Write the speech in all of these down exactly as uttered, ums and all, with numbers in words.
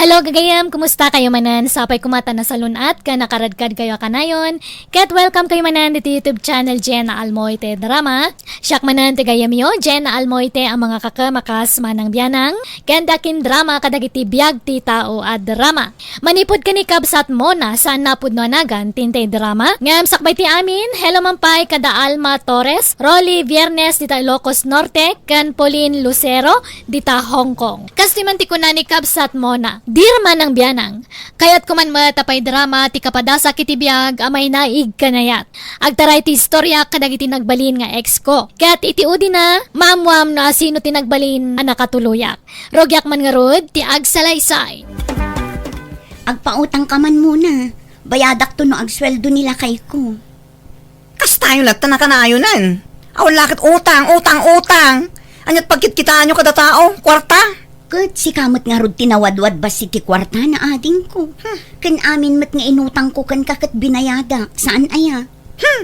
Hello, gagayem! Kumusta kayo manen? Sapay koma ta nasalun-at ken nakaradkad kayo a kanayon. Ket welcome kayo manen ditoy YouTube channel, Jenna Almoite Drama. Siak manen ti gayemyo, Jenna Almoite, a mangakakem a kas Manang Bianang, ken dakin drama kadagiti biag ti tao a drama. Manipud ken ni Kabsat Mona, saan a pudno a nagan ti intay drama. Ngem sakbay ti amin, hello man pay kada Alma Torres, Rolly Viernes dita Ilocos Norte, ken Pauline Lucero dita Hong Kong. Kastoy man ti kuna ni Kabsat Mona, "Dear Manang Bianang, kayatko man met a paidrama ti kapadasak iti biag a mainaig ken ayat. Agtaray ti istorya kadagiti nagbalin nga ex ko. Ket iti udina, maammuam no asino ti nagbalin a nakatuloyak. Rugiak man ngarud ti agsalaysay." Agpautang ka man, Mona. Bayadakto no agsueldo ni lakayko. Kastayo latta a kanayonen. Awan la ket utang, utang, utang. Ania't pagkitkitaanyo kada tao, kuarta? Ket sika met ngarud ti nawadwad bassit ti kuartana, adingko. Hmm. Ken amin met nga inutangko kenka ket binayadak, saan aya? Hmm.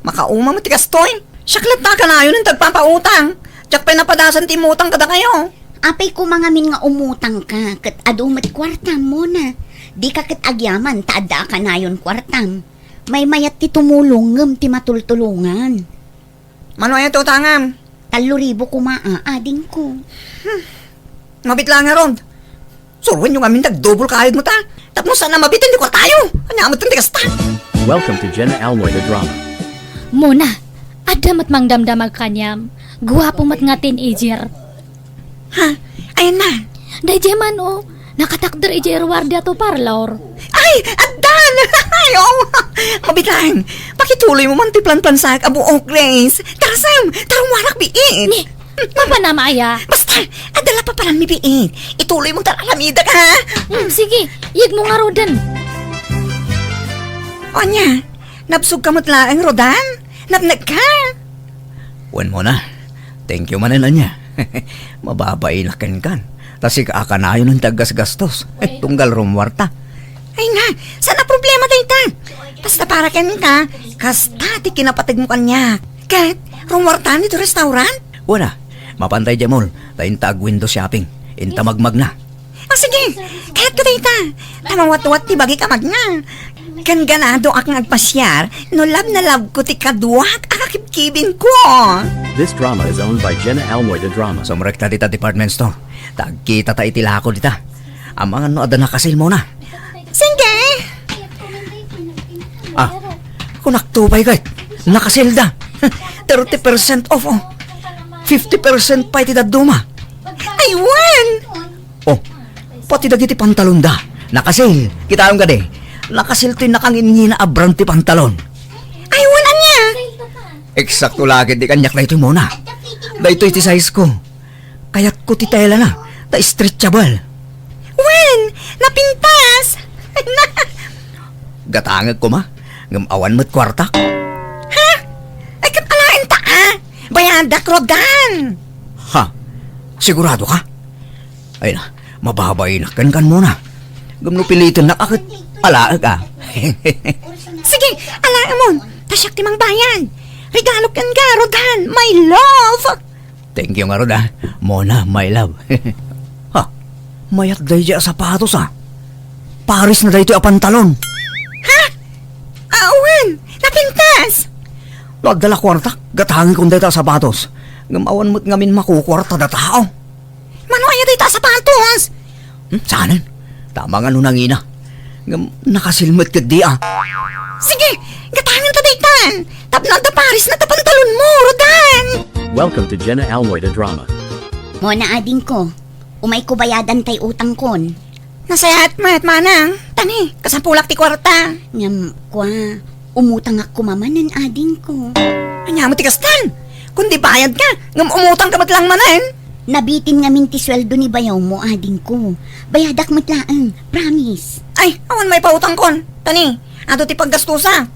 Makauma met ti kastoy. Siak latta a kanayonen ti agpapautang. Diak pay napadasan ti immutang kadakayo. Apay koma ngamin nga umutangka, ket adu met kuartam, Mona. Dika ket agyaman ta adda a kanayon kuartam. Maymayat ti tumulong ngem ti matultulongan. Mano aya ti utangam? Tallo ribu koma a, adingko. Mabit la ngarud. Suroenyo ngamin ti agdubol kayod met a. Tapno saan a mabiten ti kuartayo. Ania met ti kasta? Welcome to Jenna Almoy the Drama. Mona, adda met mangdamdamag kaniam. Guapo met nga teenager. Ha? Ayan na. Daydiay man, o. Nakatakder idiay ruar diay parlor. Ay, addan! Ay, oo. Mabit laeng. Pakituloymo man ti planplansaak a buok, Grace. Tara, Sam. Tara, ruarak biit. Ni, mapanam aya? Basta, adda la papanammi biit. Ituloymo ta aramidek, ha? Mm, sige. Yegmo ngaruden. Ania, nabsogka met laeng, Rodan? Napnekka? Wen, Mona, thank you manen ania. Mababainak kenkan. Ta sika a kanayon ti aggasgastos. Tunggal rummuarta. Ay na, saan a problema dayta? Basta para kenka, kasta ti kinapategmo kaniak. Ket, rummuarta ditoy restaurant? Wen a, mapantay diay mall, ta inta ag-window shopping. Inta magmagna. Ah, sige. Kayatka dayta. Ta mawatwat ti bagik a magna. Ken ganadoak nga agpasiar no love na love ko ti kaduak a kakibkibin ko. This drama is owned by Jenna Almoy the Drama. Sumrekta dita department store. Ta agkitata iti lako dita. Amangan no adda nakasil, Mona. Sige. Ah, kunakto pay ket. Nakasilda. Thirty percent off, o. Fifty percent pay ti dadduma. Ay, wen! O, pati dagiti pantalonda. Nakasil. Kitaem kadi. Nakasil toy nakangingina a brand ti pantalon. Ay, wen, ania? Eksakto la ket ti kaniak daytoy, Mona. Daytoy ti size ko. Kayatko ti telana, ta stretchable. Wen, napintas! Gatangek koma, ngem awan met kuartak. Ha? Ay, ket alaenta, a? Bayadak, Rodan! Ha? Sigurado ka? Ay na, mababainak kenkan, Mona. Ngem no pilitennak a ket alaek, a. Sige, alaemon. Ta siak ti mangbayad. Regalo kenka, Rodan, my love! Thank you ngarud, a, Mona, my love. Ha? Mayat daydiay a sapatos, a. Parisna daytoy a pantalon. Ha? Awan! Napintas! No adda la kuartak, gatangekon dayta a sapatos. Ngem awan met ngamin makukuarta da tao. Mano aya dayta a sapatos? Hmm, saanen? Tama nga no nangina. Ngem nakasil met ketdi, a. Sige, gatangenta daytan. Tapno adda parisna ta pantalonmo, Rodan. Welcome to Jenna Almoy the Drama. Mona, adingko, umayko bayadan tay utangkon. Nasayaat met, manang. Tani, kasapulak ti kuarta. Ngem, kua, umutangak koma manen, adingko. Ania met ti kastan? Kundi bayadka, ngem umutangka met laeng manen. Nabitin ngamin ti sueldo ni bayawmo, adingko. Bayadak met laeng, promise. Ay, awan maipautangkon. Tani, adu ti paggastusak.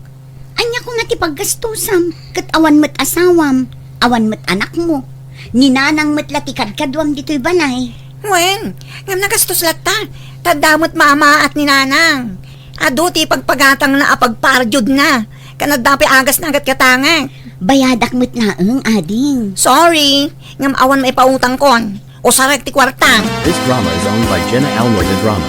Ania koma ti paggastusam, ket awan met asawam, awan met anakmo. Ni nanang met la ti kadkaduam ditoy balay. Wen, ngem nagastos latta, ta adda met maamaat ni nanang. Adu ti pagpagatangna a pagpardiodna, ken adda pay agasna a gatgatangek. Bayadak met laeng, ading. Sorry, ngem awan maipautangkon. Usarek ti kuarta. This drama is owned by Jenna Almoy the Drama.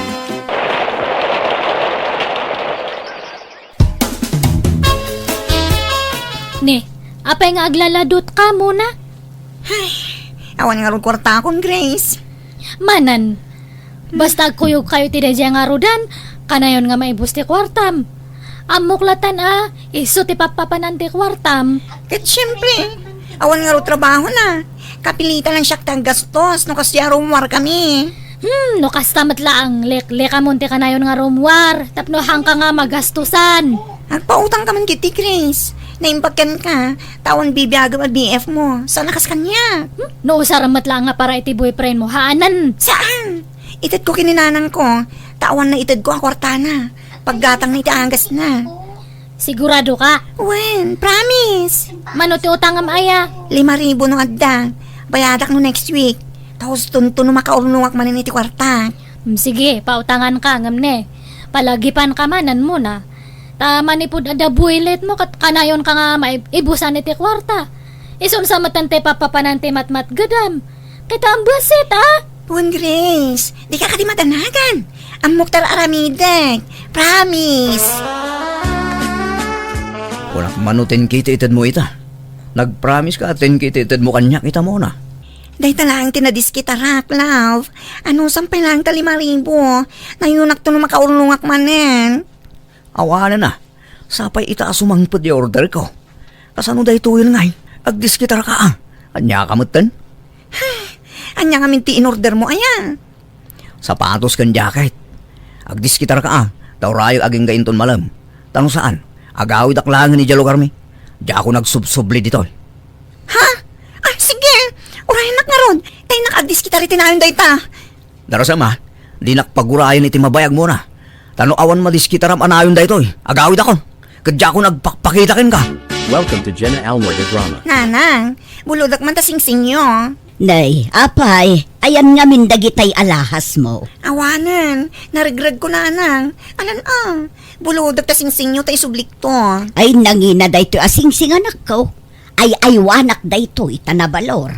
Ni, apay nga aglaladut ka, Mona? Ay, awan ngarud kuartakon, Grace. Manen, basta agkuyogkayo iti daydiay nga arudan, kanayon nga maibus ti kuartam. Ammok latan a, isu ti pappapanan ti kuartam. Ket siempre, awan ngarud trabahona. Kapilitan lang siak ti aggastos no kasdiay a rummuar kami. Hmm, no kasta met laeng, leklekamon ti kanayon nga rummuar, tapno haanka nga magastosan. Agpautangka man ketdi, Grace. Naimbag kenka, ta awan bibiagem a B F mo. Saan a kas kaniak? Hmm? No usarem met laeng nga para iti boyfriend mo, haanen. Saan? Itedko ken ni nanangko, ta awan naitedko a kuartana. Paggatangna iti agasna. Sigurado ka? Wen, promise. Mano ti utangem aya? Lima ribu no adda. Bayadak no next week. Ta hustonto no makaurnongak manen iti kuarta. Hmm, sige, pautangan ka, ngem ne, palagipan ka manen, Mona. Ta manipud adda builit mo, ket kanayon ka nga maib-, ibusan iti kuarta. Isun sa met ti papapanan ti matmatgedam. Ket ambassit, a? Wen, Grace, dika kadi madanagan. Ammok ti ar-aramidek. Promise. Kunak mano ten kita itedmo ita. Nagpromise ka ten kita itedmo kaniak ita, Mona. Dayta laeng ti nadiskitarak, love. Anusam pay laeng ta lima ribu. Nayonakto no makaurnongak manen. Awanen a. Sapay ita a sumangpet ti orderko. Kasano daytoyen ngay? Agdiskitarka a. Ania ka metten? Ania ngamin ti inordermo aya? Sapatos ken jacket. Agdiskitarka a. Ta urayek agingga inton malem. Ta no saan, agawidak laengen idiay lugarmi. Diakon agsubsubli ditoy. Ha? Ah, sige. Urayennak ngarud. Ta innak agdiskitar iti nayon dayta. Darasam a, dinak pagurayen iti mabayag, Mona. Ta no awan madiskitaram a nayon daytoy, agawidakon. Ket diakon agpakpakita kenka. Welcome to Jenna Almoy the Drama. Nanang, bulodek man ta singsingyo. Nay, apay, ayan ngamin dagitay alahasmo? Awanen, naregregko, Nanang. Alan a, bulodek ta singsingyo ta isublikto. Ay, nangina daytoy a singsing, anakko. Ay-aywanak daytoy ta nabalor.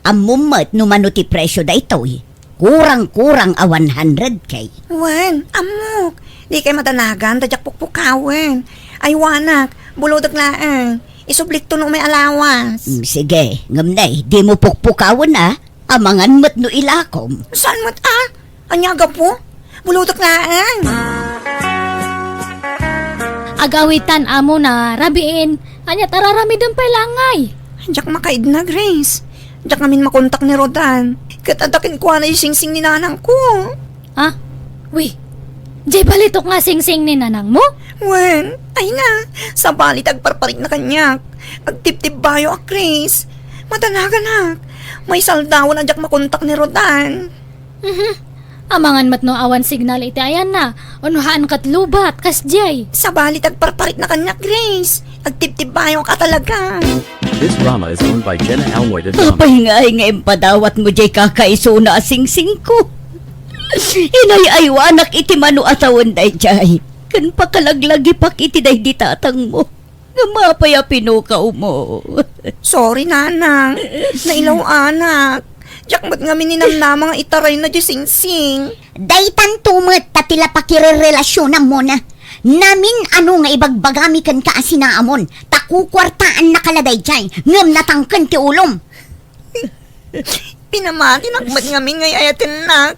Ammom met no mano ti presio daytoy. Kurang-kurang a one hundred K. Wen, ammok. Dikay madanagan ta diak pukpukawen. Aywanak, bulodek laeng. Isublikto no umay alawas. Mm, sige, ngem nay, dimo pukpukawen a. Amangan met no ilakom. Saan met a? Ania gapu? Bulodek laeng. Agawitan a Mona, rabiin. Ania ta raramidem pay laeng ngay? Diak makaidna, Grace. Diak ngamin makontak ni Rodan. Ket adda kenkuana ti singsing ni nanangko. Ah? Wi, diay balitok nga singsing ni nanangmo? Wen, ay na, sabali ti agparparikna kaniak. Agtibtibbayo a, Grace. Madanaganak. Maisaldawan a diak makontak ni Rodan. Mhm. Amangan met no awan signal iti ayanna, wenno haan ket lobat, kasdiay. Sabali ti agparparikna kaniak, Grace. Agtibtibbayok a talaga. This drama is owned by Jenna Almoy de Drama. Apay ngay nga impadawatmo diay kakaisuna a singsingko? Inay-aywanak iti mano a tawen daydiay. Ken pakalaglagipak iti daydi tatangmo. Ngem apay a pinukawmo? Sorry, Nanang. Nailaw-anak. Diak met ngamin ninamnama nga itarayna diay singsing. Daytanto met ta ti la pakirerelasionam, Mona. Namin-ano nga ibagbagami kenka a sinaamon, ta kukuartaannaka la daydiay, ngem natangken ti ulom. Pinamatinak met ngamin nga ay-ayatennak.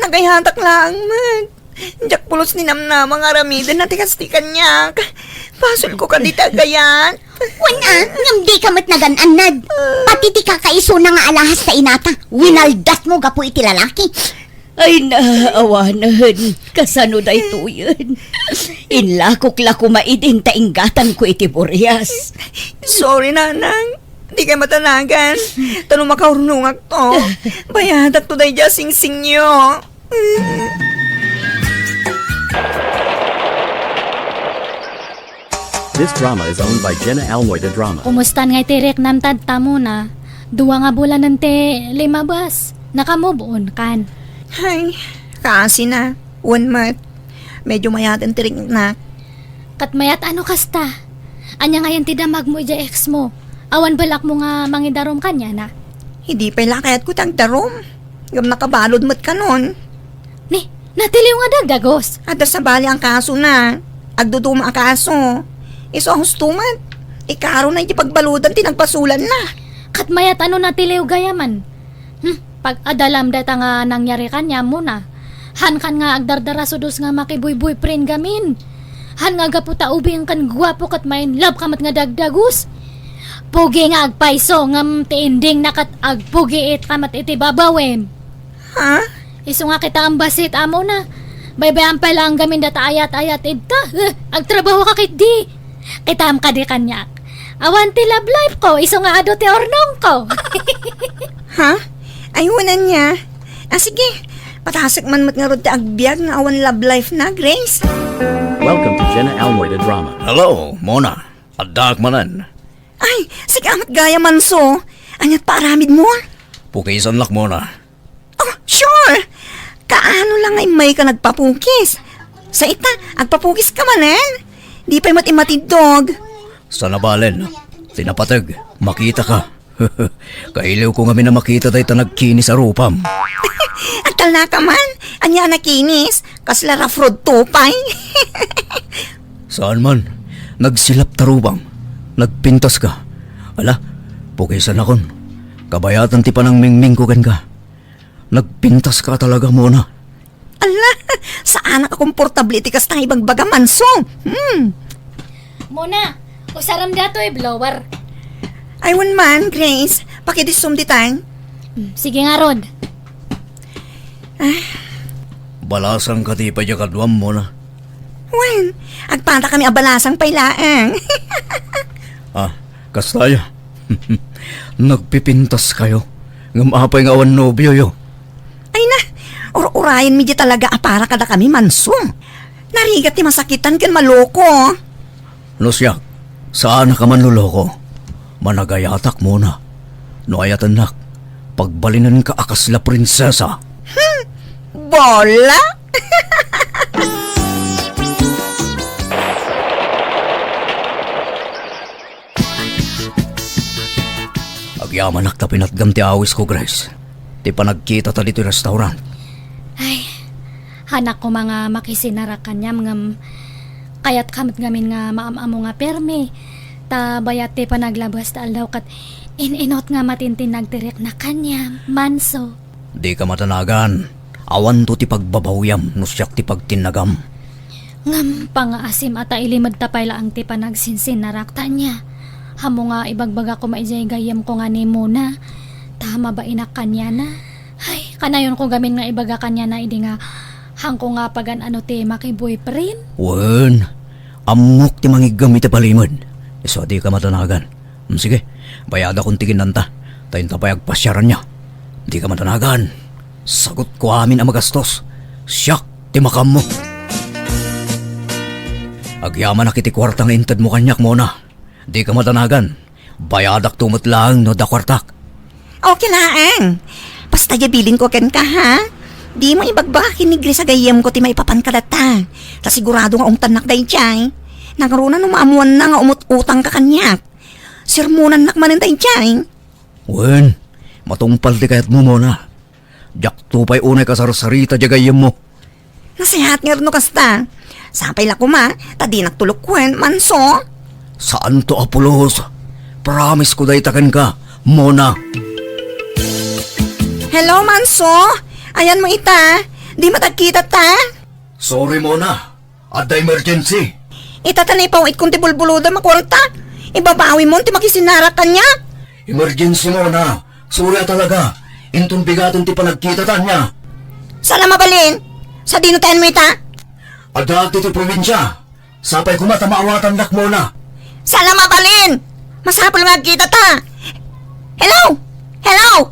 Nagayatak laeng met. Diak pulos ninamnama nga aramidenna ti kasta kaniak. Basolko kadi ti agayat. Wen a, ngem dika met nagan-annad. Pati ti kakaisuna nga alahas ta inata, winaldasmo gapu iti lalaki. Ay, naawanen. Kasano daytoyen? Inlakok la koma idin ta inggatanko iti burias. Sorry, Nanang. Dikay madanagan. Ta no makaurnongakto, bayadakto daydiay a singsingyo. This drama is owned by Jenna Almoy de Drama. Kumustan ngay ti riknam, Tad, ta Mona? Dua nga bulanen ti limabas. Naka-move on kan? Ay, kaasi na. Wen met. Medyo mayaten ti riknak. Ket mayat a no kasta? Ania ngayen ti damagmo idiay ex mo? Awan balakmo nga mangidarum kaniana? Idi pay la kayatko ti agdarum. Ngem nakabalud met kanon. Ni, natiliw nga dagdagos. Adda sabali a kasona. Agduduma a kaso. Isu a husto met. Ikaruna iti pagbaludan ti nagbasolanna. Ket mayat, ano na ti liw gayamen? Hmm, pag-adalam dayta nga nangyari kaniam, Mona. Hankan nga agdardarasudos nga makibuyboyfriend gamin. Han nga gapu ta ubing ken guapo ket ma-in love ka met nga dagdagus. Pugi nga agpayso ngem ti ending na ket agpugiit ka met iti babawem. Ha? Isu nga kitaem bassit, Mona. Baybay-am pay laeng gamin dayta ayat-ayat ita. Eh, agtrabaho ka ketdi. Kitaem kadi kaniak. Awan ti love life ko, isu nga adu ti urnongko. Ha? Ay, wen ania. Ah, sige. Patasek man met ngarud ti agbiag nga awan love life na, Grace. Welcome to Jenna Almoy the Drama. Hello, Mona. Addaak manen. Ay, sika met gayam, Manso. Aniat paaramidmo? Pukisannak, Mona. Oh, sure! Kaano la nga immayka nagpapukis? Sa ita, agpapukis ka manen? Di pay met immatiddog. Sana balen, ti napateg, makita ka. Kailiw ko ngamin a makita dayta nagkinis a rupam. Agtalna ka man? Ania a nakinis? Kasla rough road to pay? Saan man, nagsilap ta rupam. Nagpintas ka. Ala, pukisanakon. Kabayatan ti panangmingmingko kenka. Nagpintas ka talaga, Mona. Ala, saanak a komportable iti kasta nga ibagbaga, Manso. Hmm. Mona, usarem daytoy blower. Ay, wen man, Grace. Pakidissum ditan. Hmm, sige ngarud. Ah. Balasang ka ti pay diay kaduam, Mona. Wen, agpatakami a balasang pay laeng. Ah, kasta aya. Nagpipintas kayo. Ngem apay nga awan nobioyo? Ay na, ur-urayenmi di talaga a para kadakami, Manso. Narigat ti masakitan ken maloko. No siak, saanak a manloloko. Managayatak, Mona. No ayatennak, pagbalinenka a kasla prinsesa. Hmm, bola? Agyamanak ta pinatgam ti awisko, Grace. Ti panagkitata ditoy restaurant. Ay, hanak koma nga makisinarak kaniam ngem kayatka met ngamin nga maam-ammo nga permi. Ta bayat ti panaglabas ta aldaw ket in-inut nga matintinnag ti riknak kaniam, Manso. Dika madanagan. Awanto ti pagbabawiam no siak ti pagtinnagam. Ngem pangngaasim a ta ilimedta pay laeng ti panagsinsinarak ta ania. Ammo nga ibagbaga koma idiay gayyemko nga ni Mona, ta mabainak kaniana. Ay, kanayonko gamin nga ibaga kaniana idi nga haanko nga pagan-ano ti makiboyfriend. Wen, ammok ti mangiggam iti palimed. Isu a dika madanagan. Mm, sige, bayadakon ti kinanta. Ta inta pay agpasiaranna. Dika madanagan. Sagutko amin a magastos. Siak ti makaammo. Agyamanak iti kuarta nga intedmo kaniak, Mona. Dika madanagan. Bayadakto met laeng no adda kuartak. Okay laeng. Basta diay bilinko kenka, ha? Dimo ibagbaga ken ni Grace a gayyemko ti maipapan kadata. Ta sigurado nga ungtannak daydiay. Nangruna no maammoanna nga umut-utangka kaniak. Sermonannak manen daydiay. Wen, matungpal ti kayatmo, Mona. Diakto pay unay kasarsarita diay gayyemmo. Nasayaat ngarud no kasta. Sapay la koma, ta dinak tulokuen, Manso. Saanto a pulos. Promise ko dayta kenka, Mona. Hello, Manso. Ayanmo ita. Di matagkita ta? Sorry, Mona. Adda emergency. Ita ta naipawaitkon ti bulbulodam a kuarta. Ibabawimon ti makisinarak kaniak. Emergency, Mona. Sorry a talaga. Inton bigaten ti panagkitata ania. Saan a mabalin? Sadino ti ayanmo ita? Addaak ditoy probinsia. Sapay koma ta maawatannak, Mona. Saan a mabalin? Masapul nga agkitata. Hello? Hello?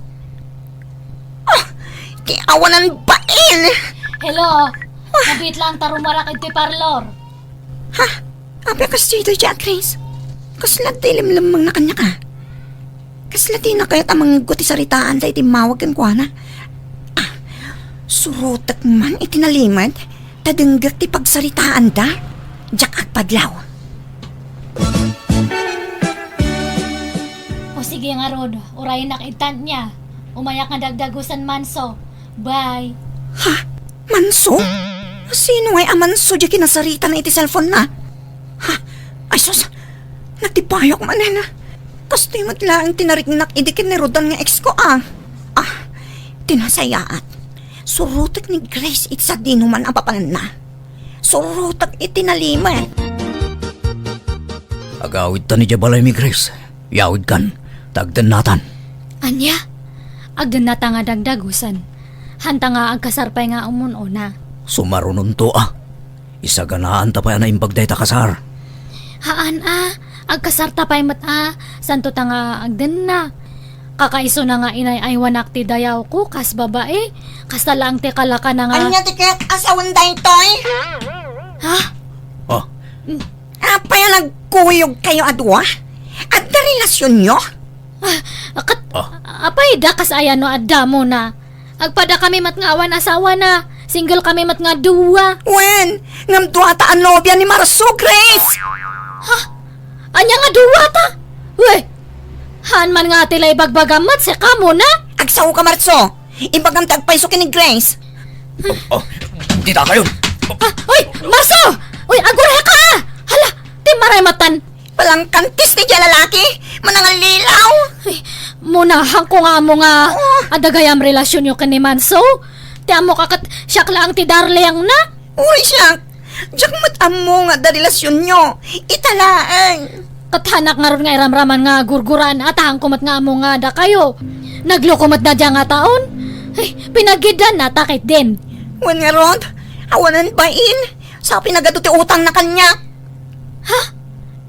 Ah, ti awanan bain. Hello? Nabiit laeng ta rummuarak iti parlor. Ha? Apay a kas daytoy diay, Grace? Kasla ti limlemmengna kaniak a? Kasla dina kayat a mangngegko ti saritaanda iti immawag kenkuana? Ah, surotek man iti nalimed, ta denggek ti pagsaritaanda. Diak agpadlaw. O sige ngarud, urayennak ita ania. Umayak nga dagdagusen, Manso. Bye. Ha? Manso? Sino ngay a Manso diay kinasaritana iti cellphone-na? Ha? Ay sus! Natipayok manen. Kastoy met laeng ti nariknak idi ken ni Rodan nga ex ko, a. A, ti nasayaat. Surotek ni Grace iti sadinoman a papananna. Surotek iti nalimed. Agawidtan idiay balaymi, Grace. Yawidkan, ta agdennatan. Ania? Agdennata nga dagdagusen. Hanta nga agkasar pay nga umun-una. Sumarunonto, a. Isaganaanta pay a naimbag dayta kasar. Haan, a. Agkasarta pay met, a. Santo ta nga agdenna. Kakaisuna nga inay-aywanak ti dayawko kas babai. Kasta laeng ti kalakana nga Ania ti ket asawen daytoy? Ha? Oh. Apay a nagkuyogkayo a dua? Adda relasionyo? Ah, ket, Ah. apay da kas aya no adda, Mona? Agpada kami met nga awan asawana. Single kami met nga dua. Wen, ngem duata a nobia ni Marso, Grace! Ha? Ania nga duata? Weh! Haan man nga ti la ibagbagam met, sika, Mona? Agsaoka, Marso. Ibagam ti agpayso ken ni Grace. Oh, oh, ditakayon. Ah, uy, Marso! Uy, agurayka, a! Hala, ti maray matan. Palangkantis ti dia lalaki, manangallilaw. Ay, Mona, haanko nga ammo nga Oh. adda gayam relasionyo ken ni Marso. Ti ammok a ket siak laeng ti darlingna. Uy, siak. Diak met ammo nga adda relasionyo. Ita laeng. Ket haanak ngarud nga iramraman nga gurguraan a ta haanko met nga ammo nga dakayo. Nagloko met da dia nga taon. Ay, pinagiddannata ketdin. Wen ngarud, awanen bain. Sa pinagadu ti utangna kaniak. Ha?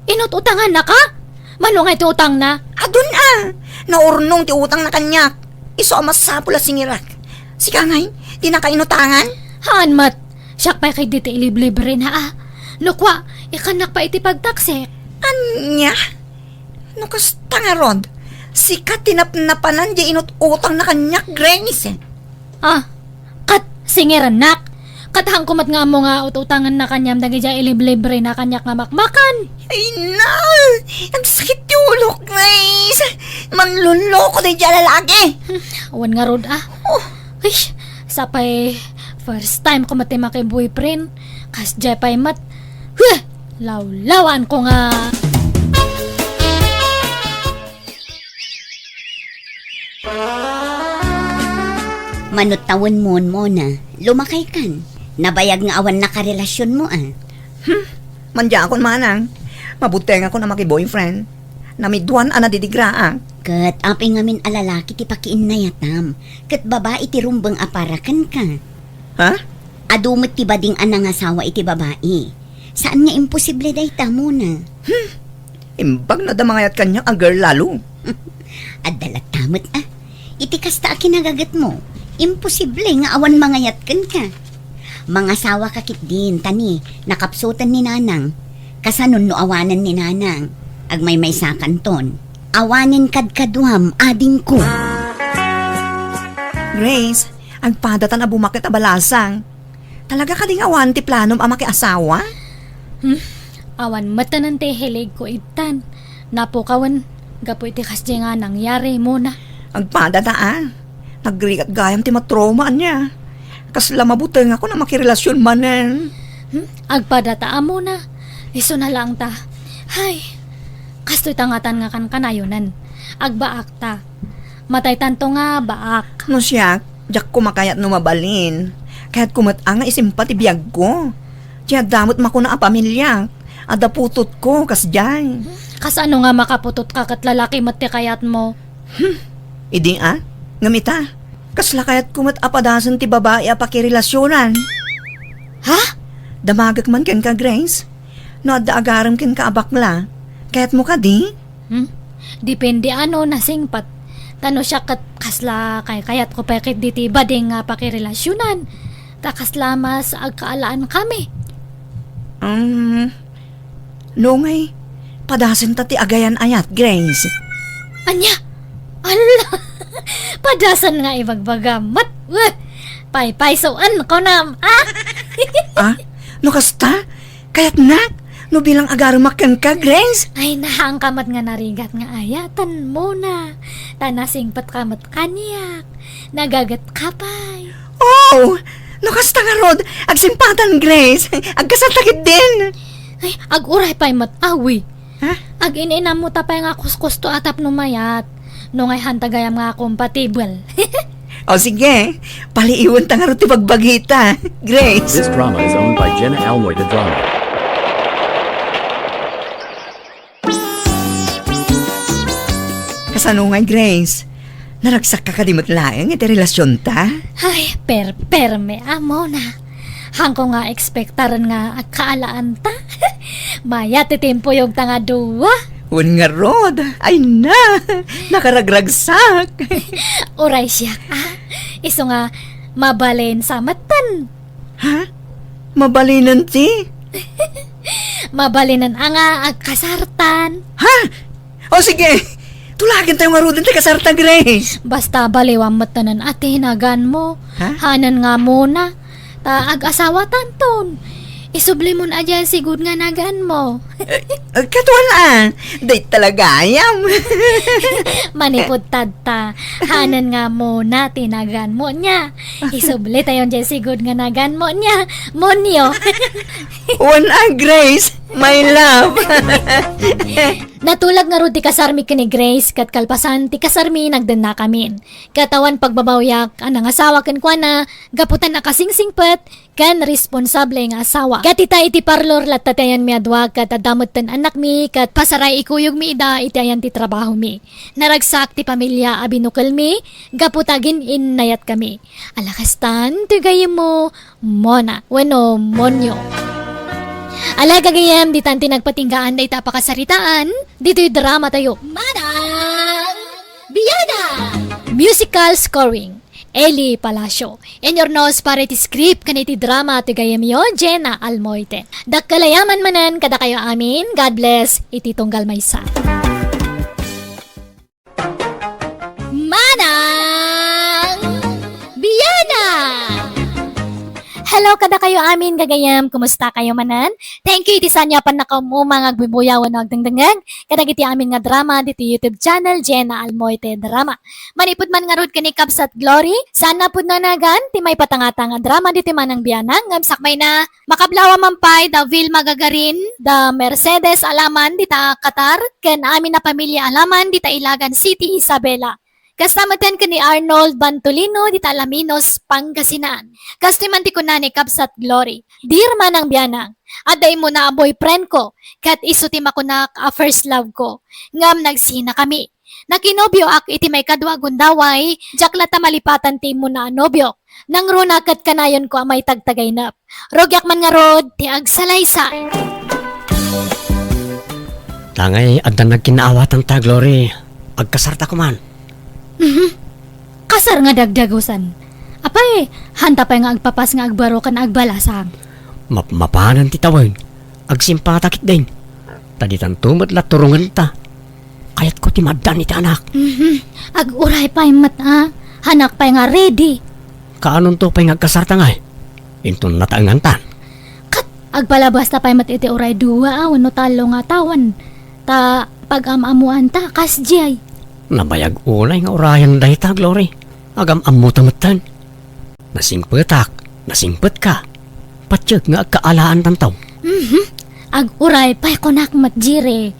Inut-utangannaka? Mano nga iti utangna? Adun a. Naurnong ti utangna kaniak. Isu a masapul a singirak. Sika ngay, dinaka inutangan? Haan met. Siak pay ketdi ti iliblibrena, a. No kua, ikannak pay iti pagtaksik. Ania? No kasta ngarud, sika ti napnapanan diay inut-utangna kaniak, Grace. Ah, ket singirennak. Ket haanko met nga ammo nga ut-utangenna kaniam dagidiay iliblibrena kaniak nga makmakan. Ay na! Agsakit ti ulok, Grace! Manloloko daydiay a lalaki! Hmm, awan ngarud, a. Oh. Ay, sapay first time ko met ti maki-boyfriend. Kasdiay pay met. Huh! Lawlawaanko nga. Mano tawenmon, Mona, lumakaykan. Nabayag nga awan nakarelasionmo, a. Hmm, mandiakon manang. Mabutengakon a maki-boyfriend. Namiduan a nadidigraak. Ket apay ngamin a lalaki ti pakiinnayatam, ket babai ti rumbeng a para kenka. Ha? Adu met ti bading a nangasawa iti babai. Saan nga imposible dayta, Mona. Hmm. Imbag no adda mangayat kaniak a girl lalo. Adda latta met, a. Iti kasta a kinagagetmo, imposible nga awan mangayat kenka. Mangasawaka ketdin, ta ni, nakapsuten ni Nanang. Kasanon no awanen ni Nanang? Agmaymaysakanton. Awanen kadkaduam, adingko. Grace, agpadatan a bumakket a balasang. Talaga kadi nga awan ti planom a makiasawa? Hmm? Awan met ti hiligko ittan. Napukawen gapu iti kasdiay nga nangyari, Mona. Agpadata, a. Nagrigat gayam ti matrauma ania. Kasla mabutengakon a makirelasion manen. Hmm? Agpadata, a, Mona. Isuna laeng ta. Hay, kastoy ta ngatan nga kankanayonen. Agbaakta. Mataytanto nga baak. No siak, diakko makayat no mabalin. Kayatko met a nga isimpa ti biagko. Ti adda met makuna a pamiliak. Adda putotko, kasdiay. Kasano nga makaputotka ket lalaki met ti kayatmo? Hmm. Idi a? Ngem ita, kasla kayatko met a padasen ti babai a pakirelasionan. Ha? Damagek man kenka, Grace. No adda agarem kenka a bakla, kayatmo kadi? Hmm? Depende a no nasingpet. Ta no siak ket kasla kaykayatko pay ketdi ti bading nga pakirelasionan. Ta kasla mas agkaalaankami. Um, no ngay, padasenta ti agayan-ayat, Grace. Ania? Ala! Padasen nga ibagbagam met. Weh! Paypaysoen, kunam, a? A? No kasta? Kayatnak no bilang agaremak kenka, Grace? Ay, nahaanka met nga narigat nga ayaten, Mona. Ta nasingpetka met kaniak. Nagagetka pay. Oh! No kasta ngarud, agsimpatan, Grace. Agkasarta ketdin. Ay, aguray pay met, awi. Ha? Agin-inammo ta pay nga kuskusto a tapno mayat. No ngay hanta gayam nga compatible. O sige, paliiwenta ngarud ti bagbagita, Grace. This drama is owned by Jenna Almoy de Drama. Kasano ngay, Grace? Naragsakka kadi met laeng iti relasionta? Ay, perperme a, Mona. Hanko nga ekspektaren nga agkaalaanta. Mayat ti timpuyogta nga dua. Wen ngarud, ay na, nakaragragsak. Uray siak, a. Isu nga, mabalin sa metten. Ha? Mabalinen ti? Mabalinen a nga agkasartan. Ha? O sige, tulagentayo ngaruden ti kasarta, Grace. Basta baliwam metten a ti naganmo. Ha? Hanen nga Mona. Ta ag-asawatanton. Isublimon a diay sigud nga naganmo. Eh, eh, katuan a, dayta la gayam. Manipud tadta, hanen nga Mona ti naganmo nia. Isublitayon diay sigud nga naganmo nia. Monyo. Wen a, Grace, my love. Natulag ngarud ti kasarmi ken ni Grace, ket kalpasan ti kasarmi, nagdennakamin. Ket awan pagbabawiak a nangasawa kenkuana, gapu ta nakasingsingpet ken responsable nga asawa. Ket ita iti parlor latta ti ayanmi a dua, ket adda metten annakmi, ket pasaray ikuyogmi ida iti ayan ti trabahomi. Naragsak ti pamilia a binukelmi, gapu ta agin-innayatkami. Ala kastan ti gayyemmo, Mona, wenno Monyo. Ala gagayyem, ditan ti nagpatinggaan dayta a pakasaritaan, ditoy dramatayo. Manang Bianang! Musical scoring, Eli Palacio. Inurnos para iti script ken iti drama ti gayyemyo, Jenna Almoite. Dakkel a yaman manen kadakayo amin. God bless iti tunggal maysa. Manang Bianang! Hello kadakayo amin, gagayyem. Kumusta kayo manen? Thank you iti saan a pannakaum-uma nga agbubuya wenno agdengdengngeg kadagiti amin nga drama ditoy YouTube channel, Jenna Almoite Drama. Manipud man ngarud ken ni Kabsat Glory, saan a pudno a nagan ti maipatangata nga drama ditoy Manang Bianang ngem sakbayna, makablawa man pay da Vilma Gagarin, da Mercedes Alaman dita Qatar, ken amin a pamilia Alaman dita Ilagan City, Isabela. Kasta metten ken ni Arnold Bantolino dita Alaminos, Pangasinan. Kastoy man ti kuna ni Kabsat Glory, "Dear Manang Bianang, adda immuna a boyfriend ko, ket isu ti makunak a first love ko. Ngem nagsinakami. Nakinobioak iti maikadua a gundaway, diak latta malipatan ti immuna a nobiok. Nangruna ket kanayonko a maitagtagainep. Rugiak man ngarud ti agsalaysay." Tangay adda nagkinnaawatanta, Glory. Agkasarta koman. Mhm. Kasar nga dagdagusan. Apay, hanta pay nga agpapas nga agbaro ken agbalasang. Map-, mapanen ti tawen. Agsimpata ketdin. Ta ditanto met la turongenta. Kayatko ti maaddan iti anak. Mhm. Aguray pay met a. Hanak pay nga ready. Kaanonto pay nga agkasarta ngay? Inton nataengantan. Ket agpalabasta pay met iti uray dua a wenno tallo nga tawen. Ta pag-am-ammoanta kasdiay. Nabayag unay nga urayen dayta, Glory. Agam-ammota metten. Nasingpetak, nasingpetka. Patiek nga agkaalaantanto. Mhm. Aguray pay kunak met, Jire.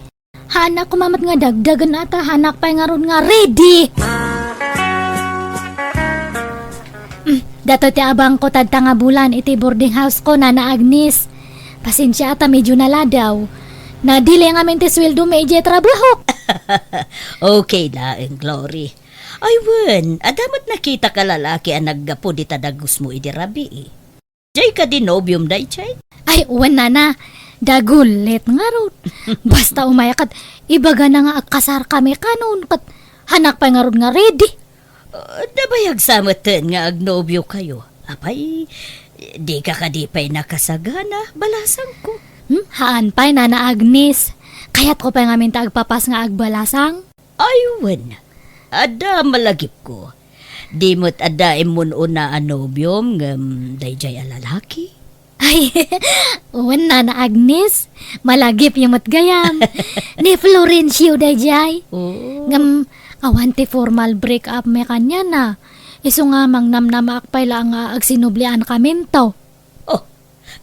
Haanak koma met nga dagdagen a ta haanak pay ngarud nga ready. Mm, datoy ti abangko tadta nga bulan iti boarding house ko, Nana Agnes. Pasensia a ta medio naladaw. Nadile ngamin ti sueldomi idiay trabahok. Okay laeng, Glory. Ay wen, adda met nakitak a lalaki a naggapu dita dagusmo idi rabii. Jay kadi nobiom dayjay? Ay, wen, Nana. Dagulit ngarud. Basta umay ket ibagana nga agkasarkami kanon, ket haanak pay ngarud nga ready. Ah, nabayag sa metten nga agnobiokayo. Apay, dika kadi pay nakasagana, balasangko? Hmm, haan pay, Nana Agnes. Kayatko pay ngamin ta agpapas nga agbalasang. Ay wen, adda malagipko. Di met adda immun-una a nobiom ngem dayjay a lalaki. Ay, wen, Nana Agnes, malagipyo met gayam. Ni Florencio dayjay. Oo. Ngem awan ti formal break up mi kaniana. Isu nga mangnamnamaak pay la nga agsinubliankaminto. Oh,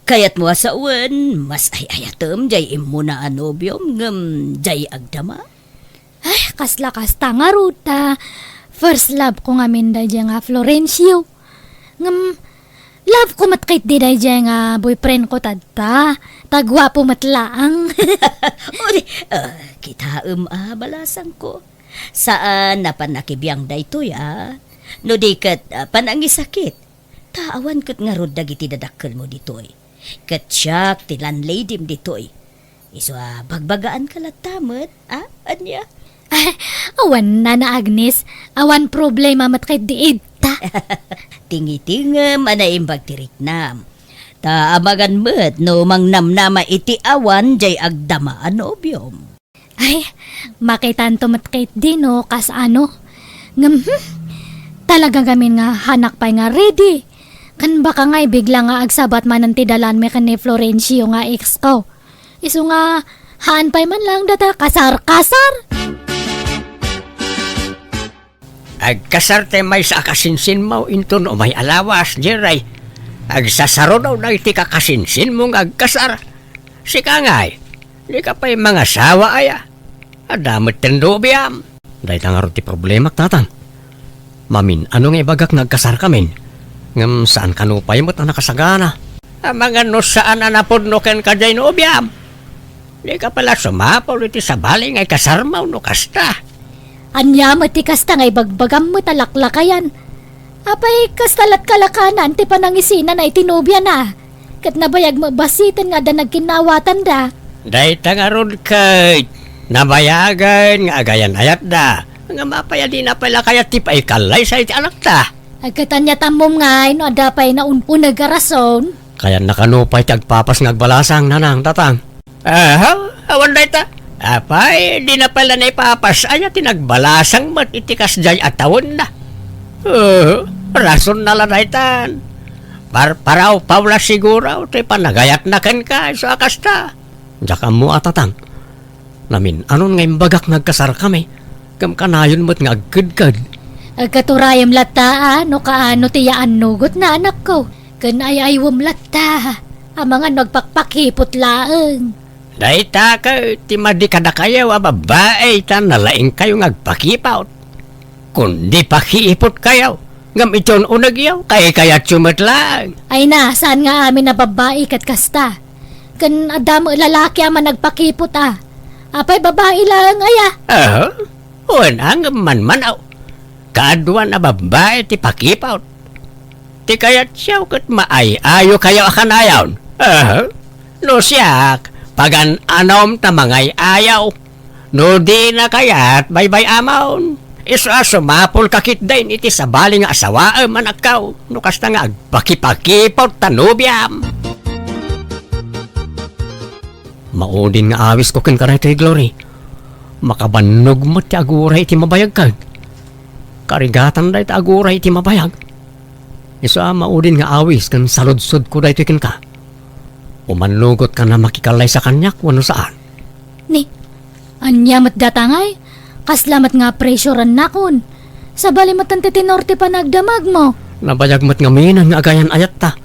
Kayatmo a sawen, mas ay-ayatem jay immuna a nobiom ngem jay agdama? Ay, kasla kasta ngarud ta first love ko ngamin daydiay nga Florencio. Ngem, love ko met ketdi daydiay nga boyfriend ko tatta. Ta guapo met laeng. Uri, ah, kitaem a, balasangko. Saan a pannakibiang daytoy, a? No di ket, ah, panangisakit. Ta awan ket ngarud dagiti dadakkelmo ditoy. Ket siak ti landladyem ditoy. Isu a bagbagaanka latta met, a? Ania? Awan, Nana Agnes. Awan problema met ketdi ita. Tingitingem a naimbag ti riknam. Ta amangan met no mangnamnama iti awan jay agdama a nobiom. Ay, makitanto met ketdi no kasano. Ngem, hmm, talaga ngamin nga haanak pay nga ready. Ken baka nga ibigla nga agsabat manen ti dalanmi ken ni Florencio nga ex ko. Isu nga, haan pay man laeng data kasar-kasar. Agkasar ti maysa a kasinsinmo inton umay a lawas, Jerry. Agsasaruno dagiti kakasinsinmo nga agkasar. Sika ngay, dika pay mangasawa aya? Adda met ti nobiam. Dayta ngarud ti problemak, Tatang. Mamin-ano nga ibagak nga agkasarkamin, ngem saan kano pay met a nakasagana. Amangan no saan a napudno kenka jay nobiam. Dika pay la sumapul iti sabali nga ikasarmo no kasta. Ania met ti kasta nga ibagbagam met a laklakayan? Apay, kasta lat kalakanan ti panangisinana iti nobiana? Ket nabayag met basiten nga adda nagkinnaawatanda. Dayta ngarud ket nabayagen nga agayan-ayatda. Ngem apay a dina pay la kayat ti paikallaysa iti anakta? Ay, ket ania tammom ngay no adda pay naun-uneg a rason? Kayatna kano pay ti agpapas nga agbalasang, Nanang, Tatang? Aha, awan dayta. Apay, dina pay la naipapas aya ti nagbalasang met iti kasdiay a tawenna. Aha, rasonna la daytan. Parparawpaw la siguro ti panagayatna kenka isu a kasta. Diak ammo a, Tatang. Namin-anon nga imbagak nga agkasarkami, ngem kanayon met nga agkedked. Agkaturayem latta a no kaano ti yaannugotna, anakko, ken ay-aywem latta, amangan no agpakpakipot laeng. Dayta ket ti madi kadakayo a babbai ta nalaingkayo nga agpakipot. Kundi pakipotkayo, ngem iti un-unegyo, kaykayatyo met laeng. Ay na, saan nga amin a babbai ket kasta? Ken adda met lalaki a managpakipot a. Apay, babbai laeng aya? Aha. Wen, ngem manmanaw. Kaaduan a babbai ti pakipot. Ti kayatyo ket maay-ayokayo a kanayon. Aha. No siak, pagan-anom ta mangay-ayaw. No dina kayat, baybay-amon. Isu a sumapulka ketdin iti sabali nga asawaem, anakko, no kasta nga agpakipakipot ta nobiam. Maudin nga awisko kenka daytoy, Glory. Makabannog met ti aguray iti mabayag ket karigatan dayta aguray iti mabayag. Isu a maudin nga awis ken saludsodko daytoy kenka. Umannugotka a makikallaysa kaniak wenno saan? Ni, ania met data ngay? Kasla met nga pressurennakon. Sabali met ti tenor ti panagdamagmo. Nabayag met ngamin nga agayan-ayatta.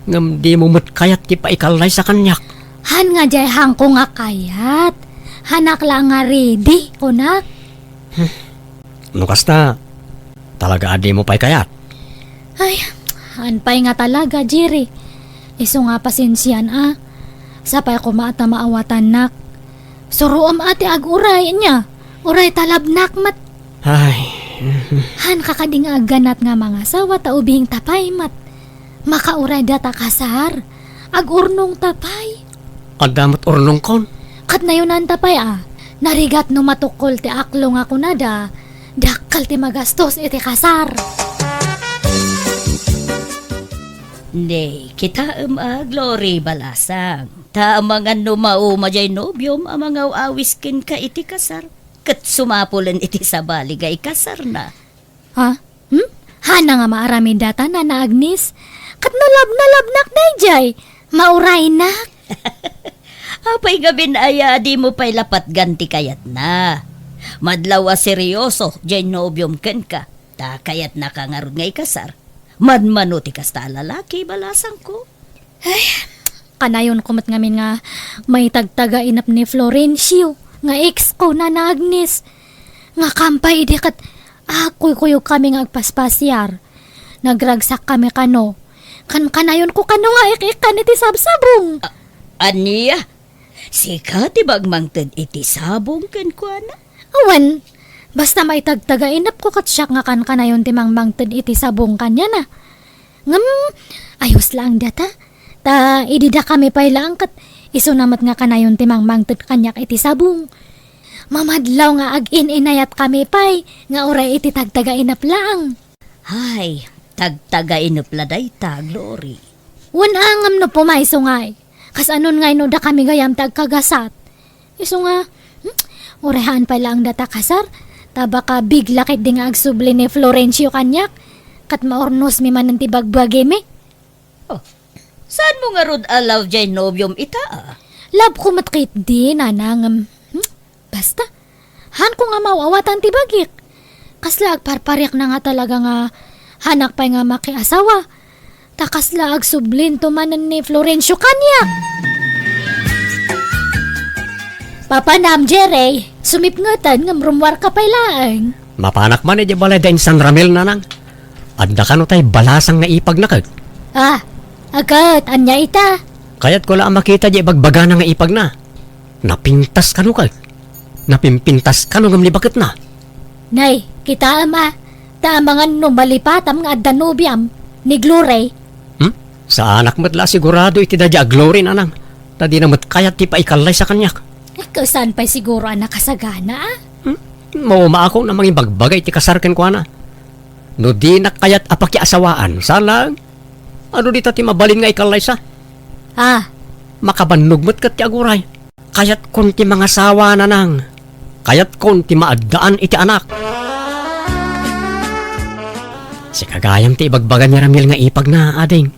Ngem dimo met kayat ti paikallaysa kaniak. Haan nga diay haanko nga kayat. Haanak la nga ready, kunak. No kasta, talaga a dimo pay kayat? Ay, haan pay nga talaga, Jerry. Isu nga pasensian a. Sapay koma ta maawatannak. Suroem a ti aguray, ania? Uray talabnak met. Ay. Haanka kadi nga agganat nga mangasawa ta ubing ta pay met. Makauray data kasar. Agurnongta pay. Adda met urnongkon. Ket nayonanta pay a, narigat no matukkol ti aklo nga kunada, dakkel ti magastos iti kasar. Ni, kitaem a, Glory, balasang. Ta amangan no mauma jay nobiom a mangaw-awis kenka iti kasar, ket sumapulen iti sabali nga ikasarna. Ha? Hmm? Hana nga maaramid data, Nana Agnes? Ket no lab-, nalabnak dayjay, mauraynak. Apay ngamin aya a dimo pay la patgan ti kayatna? Madlaw a seryoso jay nobiom kenka, ta kayatnaka ngarud nga ikasar. Manmano ti kasta a lalaki, balasangko. Ay, Kanayonko met ngamin nga maitagtaga inap ni Florencio nga ex ko, Nana Agnes. Nga kampay idi ket agkuykuyogkami nga agpaspasiar. Nagragsakkami kano. Kan-, kanayonko kano nga ik-ikkan iti sabsabong. A-, ania? Sika ti mangmangted iti sabong kenkuana? Awan, basta maitagtaga inapko ket siak nga kankanayon ti mangmangted iti sabong kaniana. Ngem, ayos laeng data. Ta idi dakami pay laeng ket isuna met nga kanayon ti mangmangted kaniak iti sabong. Mamadlaw nga agin-inayatkami pay nga uray iti tagtaga inap laeng. Hay, tagtaga inap la dayta, Glory. Wen a ngem no pumayso ngay. Kasanon ngay no dakami gayam ti agkagasat? Isu nga, hmm, uray haan pay laeng data kasar, ta baka bigla ketdi nga agsubli ni Florencio kaniak, ket maurnosmi manen ti bagbagimi. Oh, saanmo ngarud a love jay nobiom ita, a? Love ko met ketdi, Nana, ngem, hmm, basta. Haanko nga maaw-awatan ti bagik. Kasla agparpariak na nga talaga nga haanak pay nga makiasawa. Ta kasla agsublin to manen ni Florencio kaniak. Papanam, Jerry, sumipngeten ngem rummuarka pay laeng. Mapanak man idiay balay da Insan Ramil, Nanang. Adda kano tay balasang nga ipagna ket? Ah, agat, ania ita? Kayatko la a makita diay ibagbagana nga ipagna. Napintas kano ket? Napimpintas kano ngem ni baketna? Nay, kitaem a, ta amangan no malipatam nga adda nobiam, ni Glory. Hmm? Saanak met la a sigurado iti daydiay a Glory, Nanang. Ta dina met kayat ti paikallaysa kaniak. Eh, saan pay siguro a nakasagana, a? Hmm? Maumaakon a mangibagbaga iti kasar kenkuana. No dinak kayat a pakiasawaan, saan laeng? Adu dita ti mabalin nga ikallaysa? Ah. Makabannog met ket ti aguray. Kayatkon ti mangasawa, Nanang. Kayatkon ti maaddaan iti anak. Sika gayam ti ibagbaga ni Ramil nga ipagna, ading.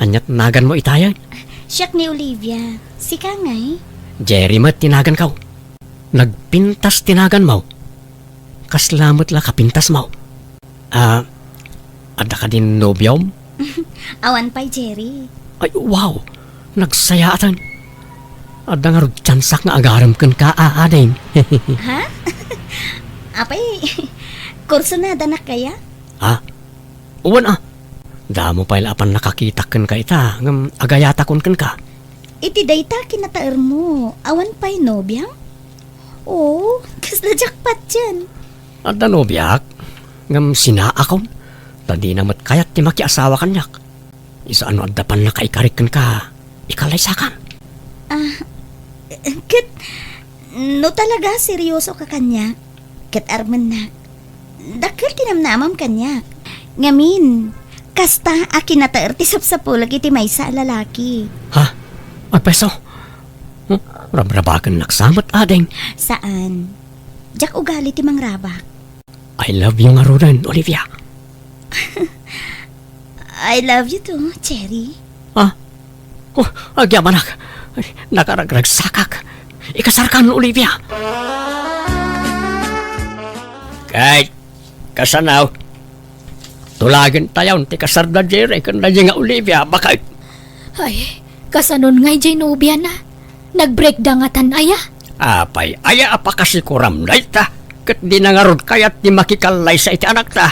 Ania ti naganmo itayen? Siak ni Olivia. Sika ngay? Jerry met ti naganko. Nagpintas ti naganmo. Kasla met la kapintasmo. Ah, adda kadin nobiom? Awan pay, Jerry. Ay, wow! Nagsayaatan. Adda ngarud tiansak nga agarem kenka, a, ading. Ha? Apay, kursunadanak kaya? Ha? Wen a. Damo pay la a pannakakitak kenka ita, ngem agayatakon kenka. Iti dayta kinataermo, awan pay nobiam? Oo, kasla jackpot yan. Adda nobiak, ngem sinaakon, ta dina met kayat ti makiasawa kaniak. Isu a no adda pannakaikarik kenka, ikallaysakan. Ah, ket no talaga seryoso ka kaniak, ket armennak, dakkel ti namnamam kaniak. Ngamin, kasta a kinataer ti sapsapulek iti maysa a lalaki. Ha? Agpayso? Hmm? Rabrabakennak sa met, ading. Saan. Diak ugali ti mangrabak. I love you ngaruden, Olivia. I love you too, Jerry. Ah? Oh, agyamanak. Nakaragragsakak. Ikasarkan, Olivia. Kay, kasano? Tulagen tayon ti kasar da Jerry ken da nga Olivia, baket. Ay, kasanon ngay jay nobiana? Nag-break da ngatan aya? Apay, aya a pakasikuram dayta? Ket dina ngarud kayat ti makikallaysa iti anakta.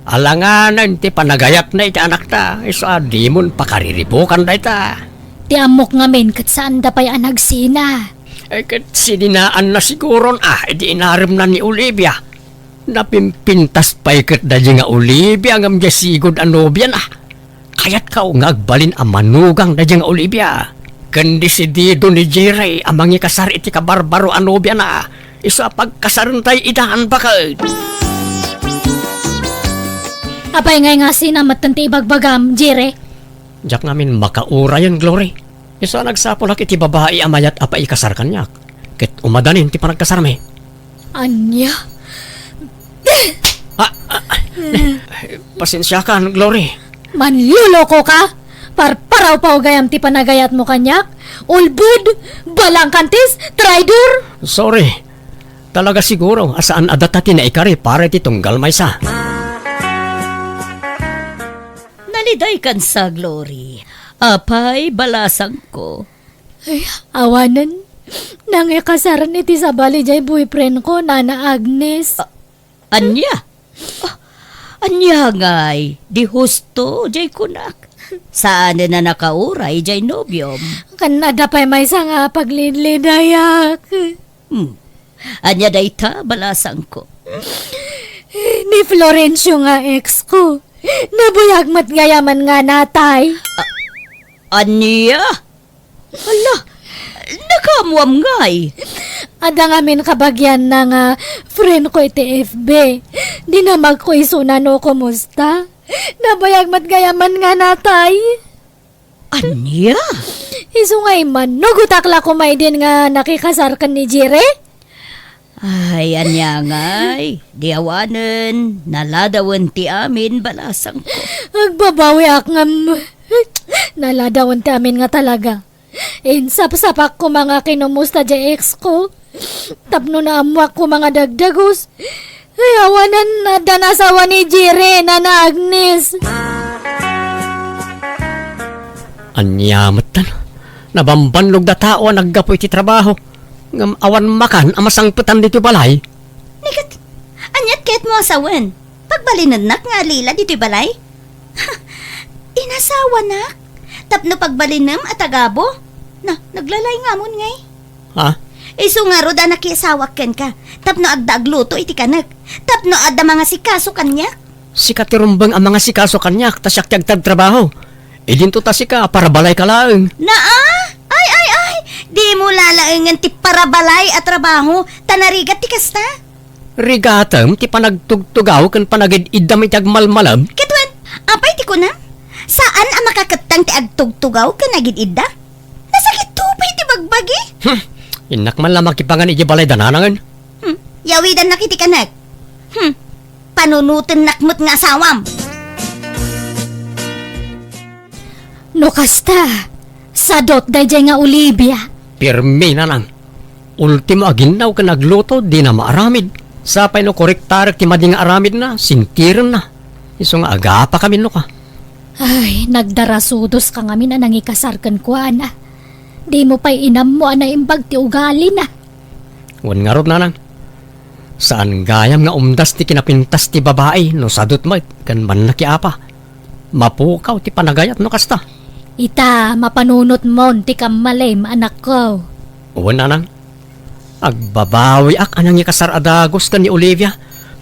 Alanganen ti panagayatna iti anakta, isu a dimon pakariribukan dayta. Ti ammok ngamin ket saanda pay a nagsina. Eh, ket sininaanna siguron a idi inaremna ni Olivia. Napimpintas pay ket daydi nga Olivia ngem diay sigud a nobiana. Kayatko nga agbalin a manugang daydi nga Olivia. Ken desidido ni Jerry a mangikasar iti kabarbaro a nobiana. Isu a pagkasarentayo idan, baket. Apay ngay nga sina metten ti ibagbagam, Jerry? Diak ngamin makaurayen, Glory. Isu a nagsapulak iti babai a mayat a paikasar kaniak. Ket umadanin ti panagkasarmi. Ania? Ah, ah, ah. Pasensiakan, Glory. Manloloko ka? Parparawpaw gayam ti panagayatmo kaniak? Ulbod, balangkantis, traidor! Sorry. Talaga siguro a saan a data ti naikari para iti tunggal maysa. Nalidaykan sa, Glory. Apay, balasangko? Ay, awanen. Nangikasaren iti sabali jay boyfriend ko, Nana Agnes. A-, ania? Ah, ania ngay? Di husto jay kunak. Saanen a nakauray jay nobiom? Ken adda pay maysa nga paglidlidayak. Hmm. Ania dayta, balasangko? Ni Florencio nga ex ko. Nabuyag met gayamen nga natay. A-, ania? Hala, nakaammoam ngay? Adda ngamin kabagianna nga friend ko iti F B. Dinamagko isuna no kumusta. Nabuyag met gayamen nga natay. Ania? Isu nga immanugotak la koma idin nga nakikasar ken ni Jire? Ay, ania ngay? Di awanen, naladawen ti amin, balasangko. Agbabawiak ngem naladawen ti amin nga talaga. Insapsapak koma nga kinumusta diay ex ko. Tapno naammoak koma nga dagdagus. Ay, awanen, adda nasawa ni Jire, Nana Agnes. Ania metten? Nabambannog da tao a naggapu iti trabaho. Ngem awan makan a masangpetan ditoy balay. Ni ket, aniat kayatmo a sawen? Pagbalinennak nga alila ditoy balay? Inasawanak? Tapno pagbalinem a tagabu? Na, naglalay ngamon ngay? Ha? Isu ngarud a nakiasawak kenka, tapno adda agluto iti kanek, tapno adda mangasikaso kaniak. Sika ti rumbeng a mangasikaso kaniak, ta siak ti agtartrabaho. Idinto ta sika, parabalayka laeng. Naa? Ay, ay, ay! Dimo lalaengen ti parabalay a trabaho, ta narigat ti kasta. Rigatem ti panagtugtugaw ken panagid-iddam iti agmalmalem? Ket wen, apay ti kunam? Saan a makakettang ti agtugtugaw ken agid-idda? Nasakitto pay ti bagbagi. Hmm, innak man la makipangan idiay balay da nanangen. Hmm, yawidannak iti kanek. Hmm, panunotennak met nga asawam. No kasta, sadut daydiay nga Olivia. Pirmi, nanang. Ultimo a ginnaw ken agluto, dina maaramid. Sapay no koriktarek ti madi nga aramidna, sintirenna. Isu nga agapakamin no ka. Ay, nagdarasudoska ngamin a nangikasar kenkuana. Dimo pay inammo a naimbag ti ugalina. Wen ngarud, nanang. Saan gayam nga umdas ti kinapintas ti babai no sadut met ken mannakiapa. Mapukaw ti panagayat no kasta. Ita, mapanunotmon ti kammalim, anakko. Wen, nanang. Agbabawiak a nangikasar a dagus ken ni Olivia,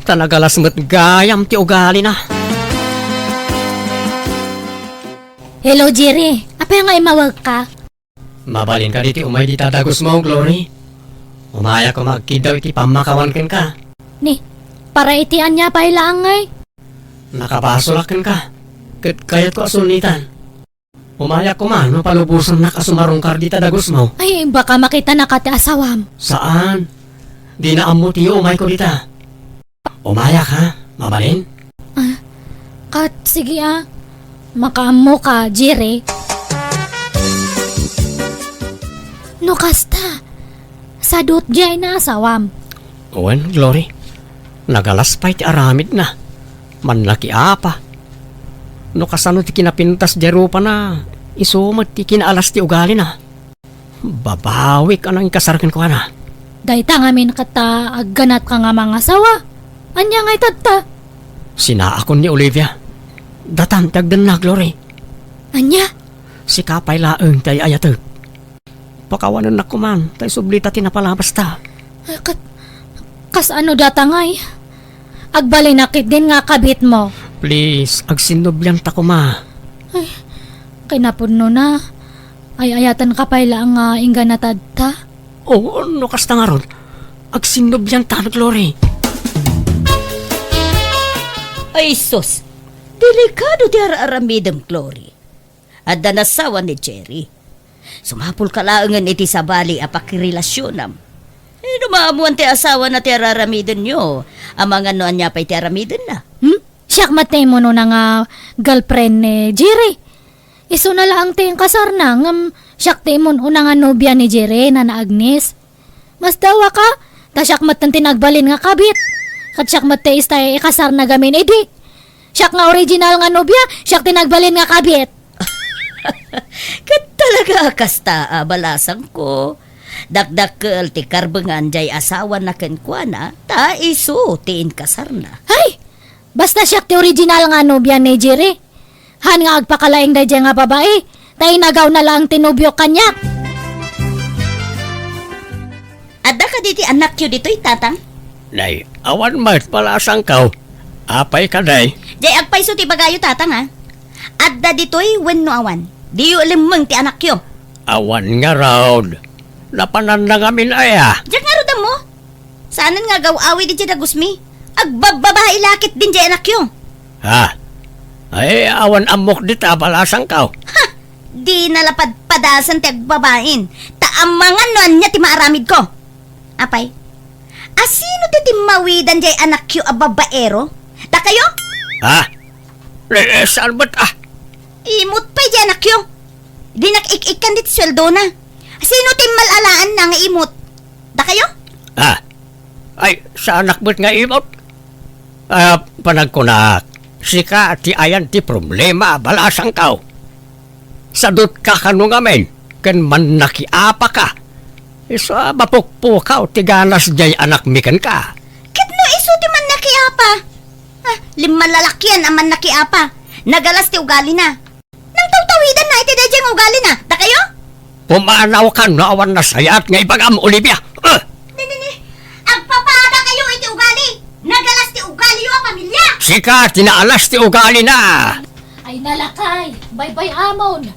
ta nagalas met gayam ti ugalina. Hello, Jerry. Apay nga immawagka? Mabalinka ditoy umay dita dagusmo, Glory? Umayak koma agkiddaw iti pammakawan kenka. Ni, para iti ania pay laeng ngay? Nakabasolak kenka, ket kayatko a sulnitan. Umayak koma no palubosannak a sumarungkar dita dagusmo. Ay, baka makitanaka ti asawam. Saan. Dina ammo ti umayko dita. Umayak, ha? Mabalin? Ah, kat, sige, ah. Makaammoka, Jerry. No kasta, sadut diay nga asawam. Wen, Glory. Nagalas pay ti aramidna. Mannakiapa. No kasano ti kinapintas diay rupana, isu met ti kinaalas ti ugalina. Babawik a nangikasar kenkuana. Dayta ngamin ket ta agganatka nga mangasawa. Ania ngay tatta? Sinaakon ni Olivia. Datam ti agdenna, Glory. Ania? Sika pay laeng ti ay-ayatek. Pakawanennak koman, ta isublita ti napalabasta. Ay, kat-, kasano data ngay? Agbalinak ketdin nga kabitmo. Please, agsinnublianta koma. Ay, kinapudnona. Ay-ayatenka pay laeng nga inggana tatta? Oo, no kasta ngarud, agsinnublianta, Glory. Ay, sus! Delikado ti ar-aramidem, Glory. Adda nasawa ni Jerry. Sumapulka laengen iti sabali a pakirelasionam. Eh, no maammoan ti asawana ti ar-aramidenyo, amangan no ania pay ti aramidenna. Hmm? Siak met ti immunona nga girlfriend ni Jerry. Isuna laeng ti inkasarna, ngem siak ti immun-una nga nobia ni Jerry, Nana Agnes. Masdawaka, ta siak metten ti nagbalin nga kabit. Ket siak met ti istay ikasarna gamin idi. Siak nga original nga nobia, siak ti nagbalin nga kabit. Ket talaga a kasta a balasangko. Dakdakkel ti karbengan jay asawana kenkuana, ta isu ti inkasarna. Hay! Basta siak ti original nga nobia ni Jerry. Han nga agpakalaing daydiay nga babai, ta inagawna laeng ti nobiok kaniak. Adda kadi ti anakyo ditoy, Tatang? Nay, awan met, balasangko. Apay kadi? Jay agpayso ti ibagayo, Tatang, a. Adda ditoy wenno awan? Diyo lemmeng ti anakyo. Awan ngarud. Napananna ngamin aya. Diak ngarud ammo. Saanen nga agaw-awid idiay dagusmi. Agbababai la ketdin jay anakyo. Ha? Ay, awan ammok dita, balasangko. Ha! Dina la padpadasan ti agbabain. Ta amangan no ania ti maaramidko. Apay, asino ti timmawidan jay anakyo a babaero? Dakayo? Ha? Eh, eh, saan met, ah? Imot pay jay anakyo. Dinak ik-ikkan ditoy sueldona. Sino ti mal-alaanna nga imot? Dakayo? Ah. Ay, saanak met nga imot? Ah, panagkunak, sika ti ayan ti problema, balasangko. Sadutka kano ngamin, ken mannakiapaka. Isu a mapukpukaw ti ganas jay anakmi kenka. Ket no isu ti mannakiapa? Ah, limmalalakian a mannakiapa. Nagalas ti ugalina. Nangtawtawidanna iti daydiay nga ugalina. Dakayo? Pumanawkan no awan nasayaat nga ibagam, Olivia. Ah! Ni, ni, ni. Agpapadakayo iti ugali. Nagalas ti ugaliyo a pamilia. Sika ti naalas ti ugalina. Ay, nalakay. Baybay-amon.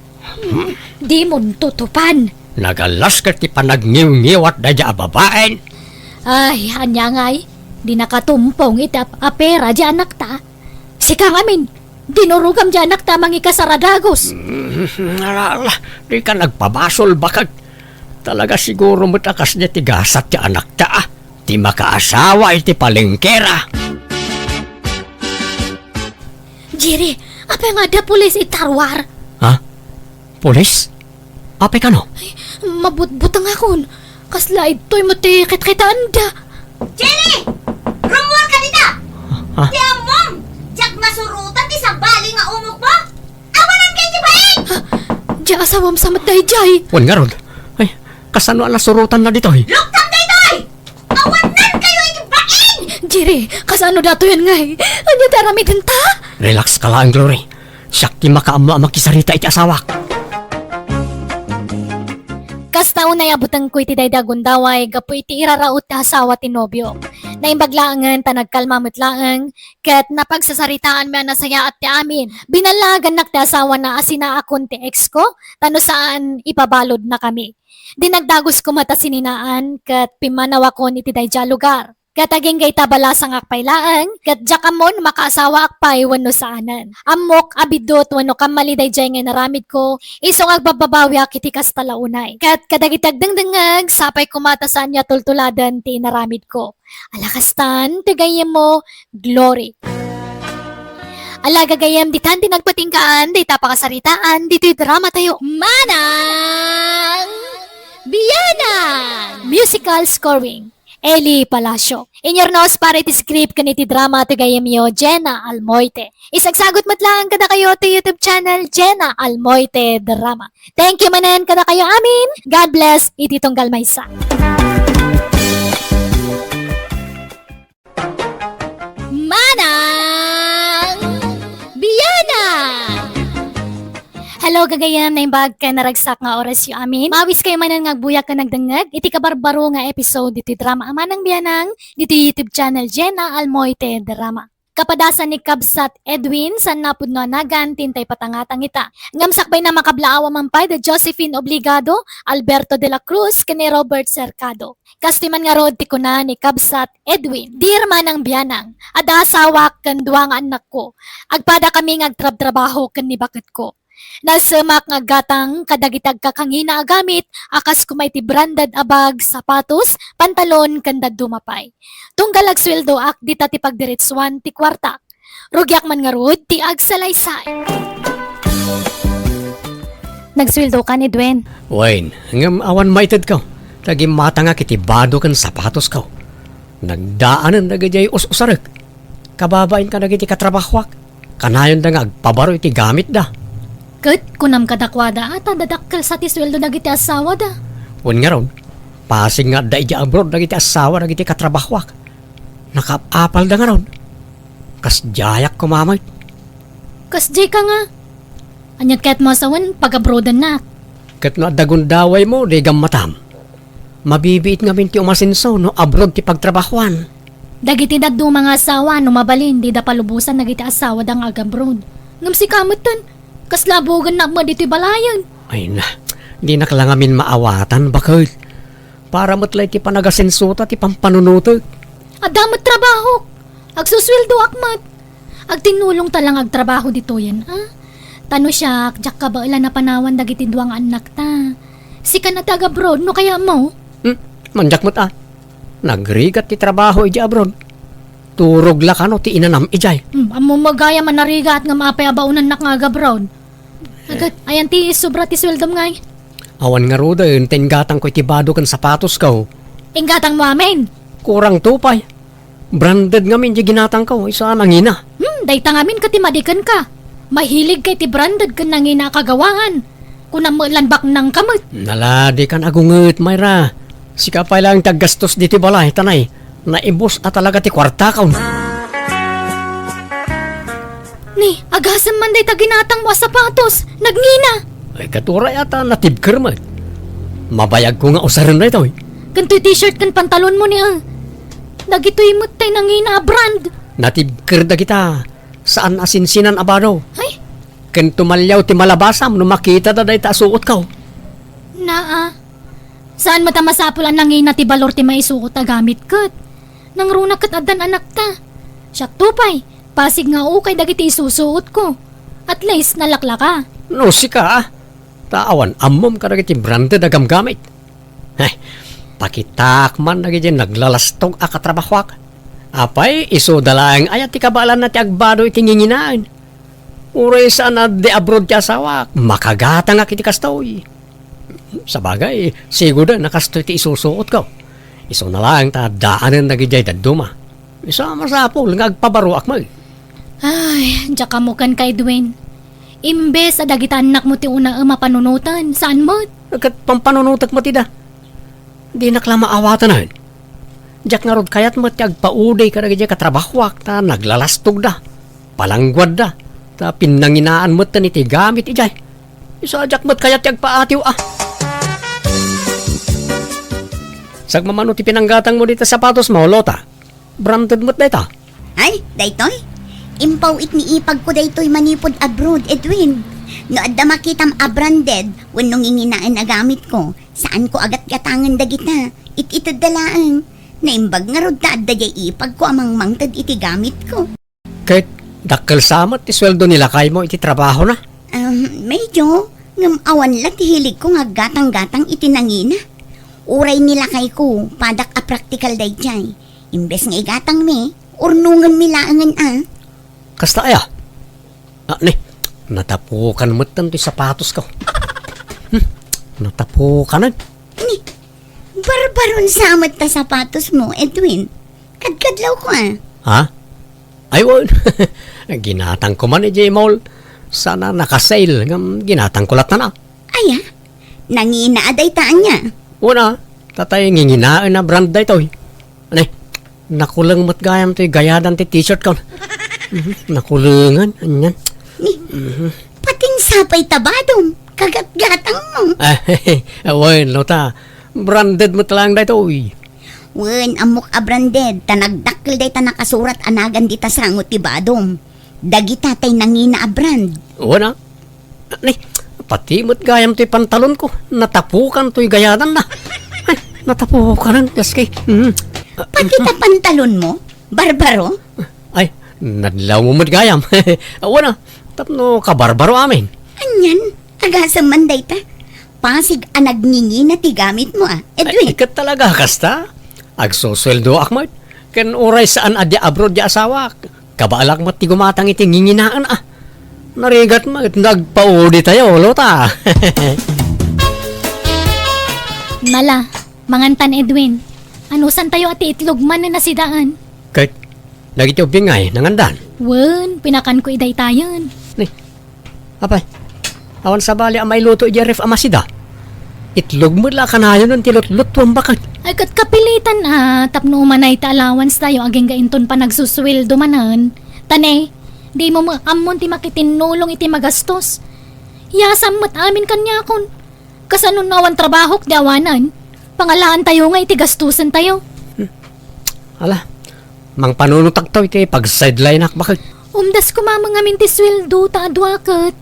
Dimon tutupan. Nagalas ket ti panagniwngiwat daydiay a babaen. Ay, ania ngay? Di nakatumpong iti ap-, apera di anakta. Sika ngamin, dinurogam di anakta mangikasar a dagus. Mm, ala, ala, dika nagpabasol, baket. Talaga siguro met a kasdiay ti gasat ti anakta, ah. Ti makaasawa iti palengkera. Jerry, apay nga adda pulis iti ruar? Ha? Pulis? Apay kano? Ay, mabutbutengakon. Kasla ditoy met ti kitkitaenda. Jerry! Rummuarka dita! Ha? Ti ammom, diak masurotan ti sabali nga umokmo! Awanan kay ti bain! Ha? Di asawam sa met daydiay. Wen ngarud. Ay, kasano a nasurotanna ditoy? Luktam daytoy! Awanan kayo iti bain! Jerry, kasano datoyen ngay? Ania ti aramidenta? Relax ka laeng, Glory. Siak ti makaammo a makisarita iti asawak. Kasta unay a butengko iti daydi a gundaway gapu iti iraraut ti asawa ti nobio. Naimbag laengen ta nagkalma met laeng, ket napagsasaritaanmi a nasayaat ti amin. Binallagannak ti asawana a sinaakon ti ex ko, ta no saan, ipabaludnakami. Dinagdagus koma ta sininaan, ket pimmanawakon iti daydiay a lugar. Ket agingga ita balasangak pay laeng, ket diak ammon makaasawaak pay wenno saanen. Ammok a biddut wenno kammali daydiay nga inaramidko, isu nga agbabbabawiak iti kasta la unay. Ket kadagiti agdengdengngeg, sapay koma ta saanyo a tultuladen ti inaramidko. Ala kastan, ti gayyemmo, Glory. Ala gagayyem, ditan ti nagpatinggaan, dayta pakasaritaan, ditoy dramatayo. Manang Bianang! Musical scoring. Eli Palacio. Inyurnos para iti script ken iti drama ti gayyemyo, Jenna Almoite. Isagsagut met laeng kadakayo ti YouTube channel, Jenna Almoite Drama. Thank you manen kadakayo amin. God bless iti tunggal maysa. Manang Bianang! Hello, gagayyem, naimbag ken naragsak nga orasyo amin. Maawiskayo manen nga agbuyak ken agdengngeg iti kabarbaro nga episode ditoy drama a Manang Bianang, ditoy YouTube channel Jenna Almoite Drama. Kapadasan ni Kabsat Edwin, saan a pudno a nagan ti intay patangatang ita. Ngem sakbayna, makablaaw a man pay da Josephine Obligado, Alberto de la Cruz, ken ni Robert Cercado. Kastoy man ngarud ti kuna ni Kabsat Edwin, "Dear Manang Bianang, adda asawak ken dua nga annakko. Agpadakami nga agtrabtrabaho ken ni baketko. Nalsemak nga aggatang kadagiti agkakangina a gamit a kas koma iti branded a bag, sapatos, pantalon, ken dadduma pay. Tunggal agsueldoak, dita ti pagdiretsuan ti kuartak. Rugiak man ngarud ti agsalaysay." Nagsueldokan, Edwin? Wen, ngem awan maitedko. Ta gimmatangak iti bado ken sapatosko. Nagdaanen dagiti us-usarek. Kababain kadagiti katrabahoak. Kanayonda nga agpabaro iti gamitda. Ket kunam kadakuada a ta dadakkel sa ti sueldo dagiti asawada. Wen ngarud, pasig nga adda idiay abroad dagiti asawa dagiti katrabahoak. Nakaap-apalda ngarud. Kasdiayak koma met. Kasdiay ka nga. Ania kayatmo a sawen, pag-abroadennak? Ket no adda gundawaymo, di gammatam. Mabibiit ngamin ti umasenso no abroad ti pagtrabahoan. Dagiti dadduma nga asawa, no mabalin, dida palubosan dagiti asawada nga agabroad. Ngem sika metten, kasla buogennak met ditoy balayen. Ay na, dinak la ngamin maawatan, baket. Para met la iti panagasensota ti pampanunotek. Adda met trabahok. Agsusueldoak met. Agtinnulongta la nga agtrabaho ditoyen, a? Ta no siak, diak kabaelan a panawan dagiti dua nga annakta. Sika a ti agabroad, no kayatmo? Hmm, mandiak met a. Nagrigat ti trabaho idiay abroad. Turog la kano ti inanam idiay. Hmm, ammom gayam a narigat ngem apay a baonannak nga agabroad? Agat, ayan ti sobra ti sueldom ngay? Awan ngaruden ta inggatangko iti bado ken sapatosko. Inggatangmo amin? Kurangto pay. Branded ngamin ti ginatangko, isu a nangina. Hmm, dayta ngamin ket ti madikenka. Mahiligka iti branded ken nangina a kagawaan. Kunam met lan baknangka met. Nala, dikan agunget, Myra. Sika pay laeng ti aggastos ditoy balay, ta nay, naibus a talaga ti kuartakon. Ni, agasem man dayta ginatangmo a sapatos, nagngina. Ay, ket uray a ta natibker met. Mabayagko nga usaren daytoy. Ken toy t-shirt ken pantalonmo ni, a. Dagitoy met tay nangina a brand. Natibker dagita. Saan a sinsinan a bado. Ay? Ken tumaliaw ti malabasam no makitada dayta a suotko. Naa. Saan met a masapul a nangina ti balor ti maisuot a gamit ket. Nangruna ket addan anakta. Siakto pay, pasig nga ukay dagiti isusuotko. At least, nalaklaka. No sika, a. Ta awan ammom kadagiti branded a gamgamit. Heh, pakitaak man dagiti naglalastog a katrabahoak. Apay, isuda laeng aya ti kabaelanna ti agbado iti nginginaen. Uray saan a di abroad ti asawak, makagatangak iti kastoy. Sabagay, sigurda a kastoy ti isusuotko. Isuna laeng ta addaanen dagidiay dadduma. Isu a masapul nga agpabaroak met. Ay, diak ammo kenka, Edwin. Imbes a dagiti annakmo ti unaem a panunoten, saan met? Ket pampanunotek met ida. Dinak la maawatanen. Diak ngarud kayat met ti agpaudi kadagiti katrabahoak ta naglalastogda, palangguadda, ta pinnanginaan metten iti gamit idiay. Isu a diak met kayat ti agpaatiw a. Sagmamano ti pinanggatangmo dita sapatosmo, Lota. Branded met dayta. Ay, daytoy? Impaw-it ni ipagko daytoy manipud abroad, Edwin. No adda makitam a branded wenno nginginaen a gamitko, saanko a gatgatangen dagita. It-itedda laeng. Naimbag ngarud ta adda diay ipagko a mangmangted iti gamitko. Ket dakkel sa met ti sueldo ni lakaymo iti trabahona? Um, medyo. Ngem awan la ti hiligko nga aggatang-gatang iti nangina. Uray ni lakayko, padak a praktikal daydiay. Imbes nga igatangmi, urnongenmi laengen a. Kasta aya? Ah, ni, natapukan metten ti sapatosko. Hmm, natapukanen. Ni, barbaron sa met ta sapatosmo, Edwin. Kadkadlawko a. Ha? Ay, wen. Ginatangko man idiay mall. Saan a naka-sale, ngem ginatangko latta na. Aya? Nangina a dayta ania? Wen a, tatay nginginaen a brand daytoy. Ani, nakuleng met gayam toy gayadan ti t-shirt kon. Mhm, nakulengen, anian. Ni, Mhm. Patin sapay ta badom, kagatgatangmo. Ah, wen, Lota. Branded met laeng daytoy. Wen, ammok a branded, ta nagdakkel dayta nakasurat a nagan dita sango ti badom. Dagita tay nangina a brand. Wen a. Ni, pati met gayam toy pantalonko, natapukan toy gayadanna. Ay, natapukanen, gaski. Mm. Pati ta pantalonmo, barbaro? Ay, nadlawmo met gayam. Wen a, tapno kabarbaro amin. Anian, agasem man dayta. Pasig a nagngingina ti gamitmo a, Edwin. Ay, ket talaga, kasta? Agsusueldoak met. Ken uray saan a di abroad di asawak. Kabaelak met ti gumatang iti nginginaen a. Narigat met, nagpaudi tayo, Lota. Mala, mangantan, Edwin. Anusan tayo a ti itlog man a nasidaan? Ket, dagiti ubbing ngay, nangandan? Wen, pinakanko idaytayen. Ni, apay, Awan sabali a mailuto idiay ref a masida. Itlog met la a kanayonen ti lutlutuam baket. Ay, ket kapilitan a, tapno umanay ti allowance tayo agingga inton panagsusueldo manen. Ta ne, dimo met ammon ti makitinnulong iti magastos. Yasam met amin kaniakon. Kasano no awan trabahok di awanan? Pangalaantayo nga iti gastusentayo. Ala, mangpanunotakto iti pag-sideline-ak baket. Umdas koma ngamin ti sueldo ta adua ket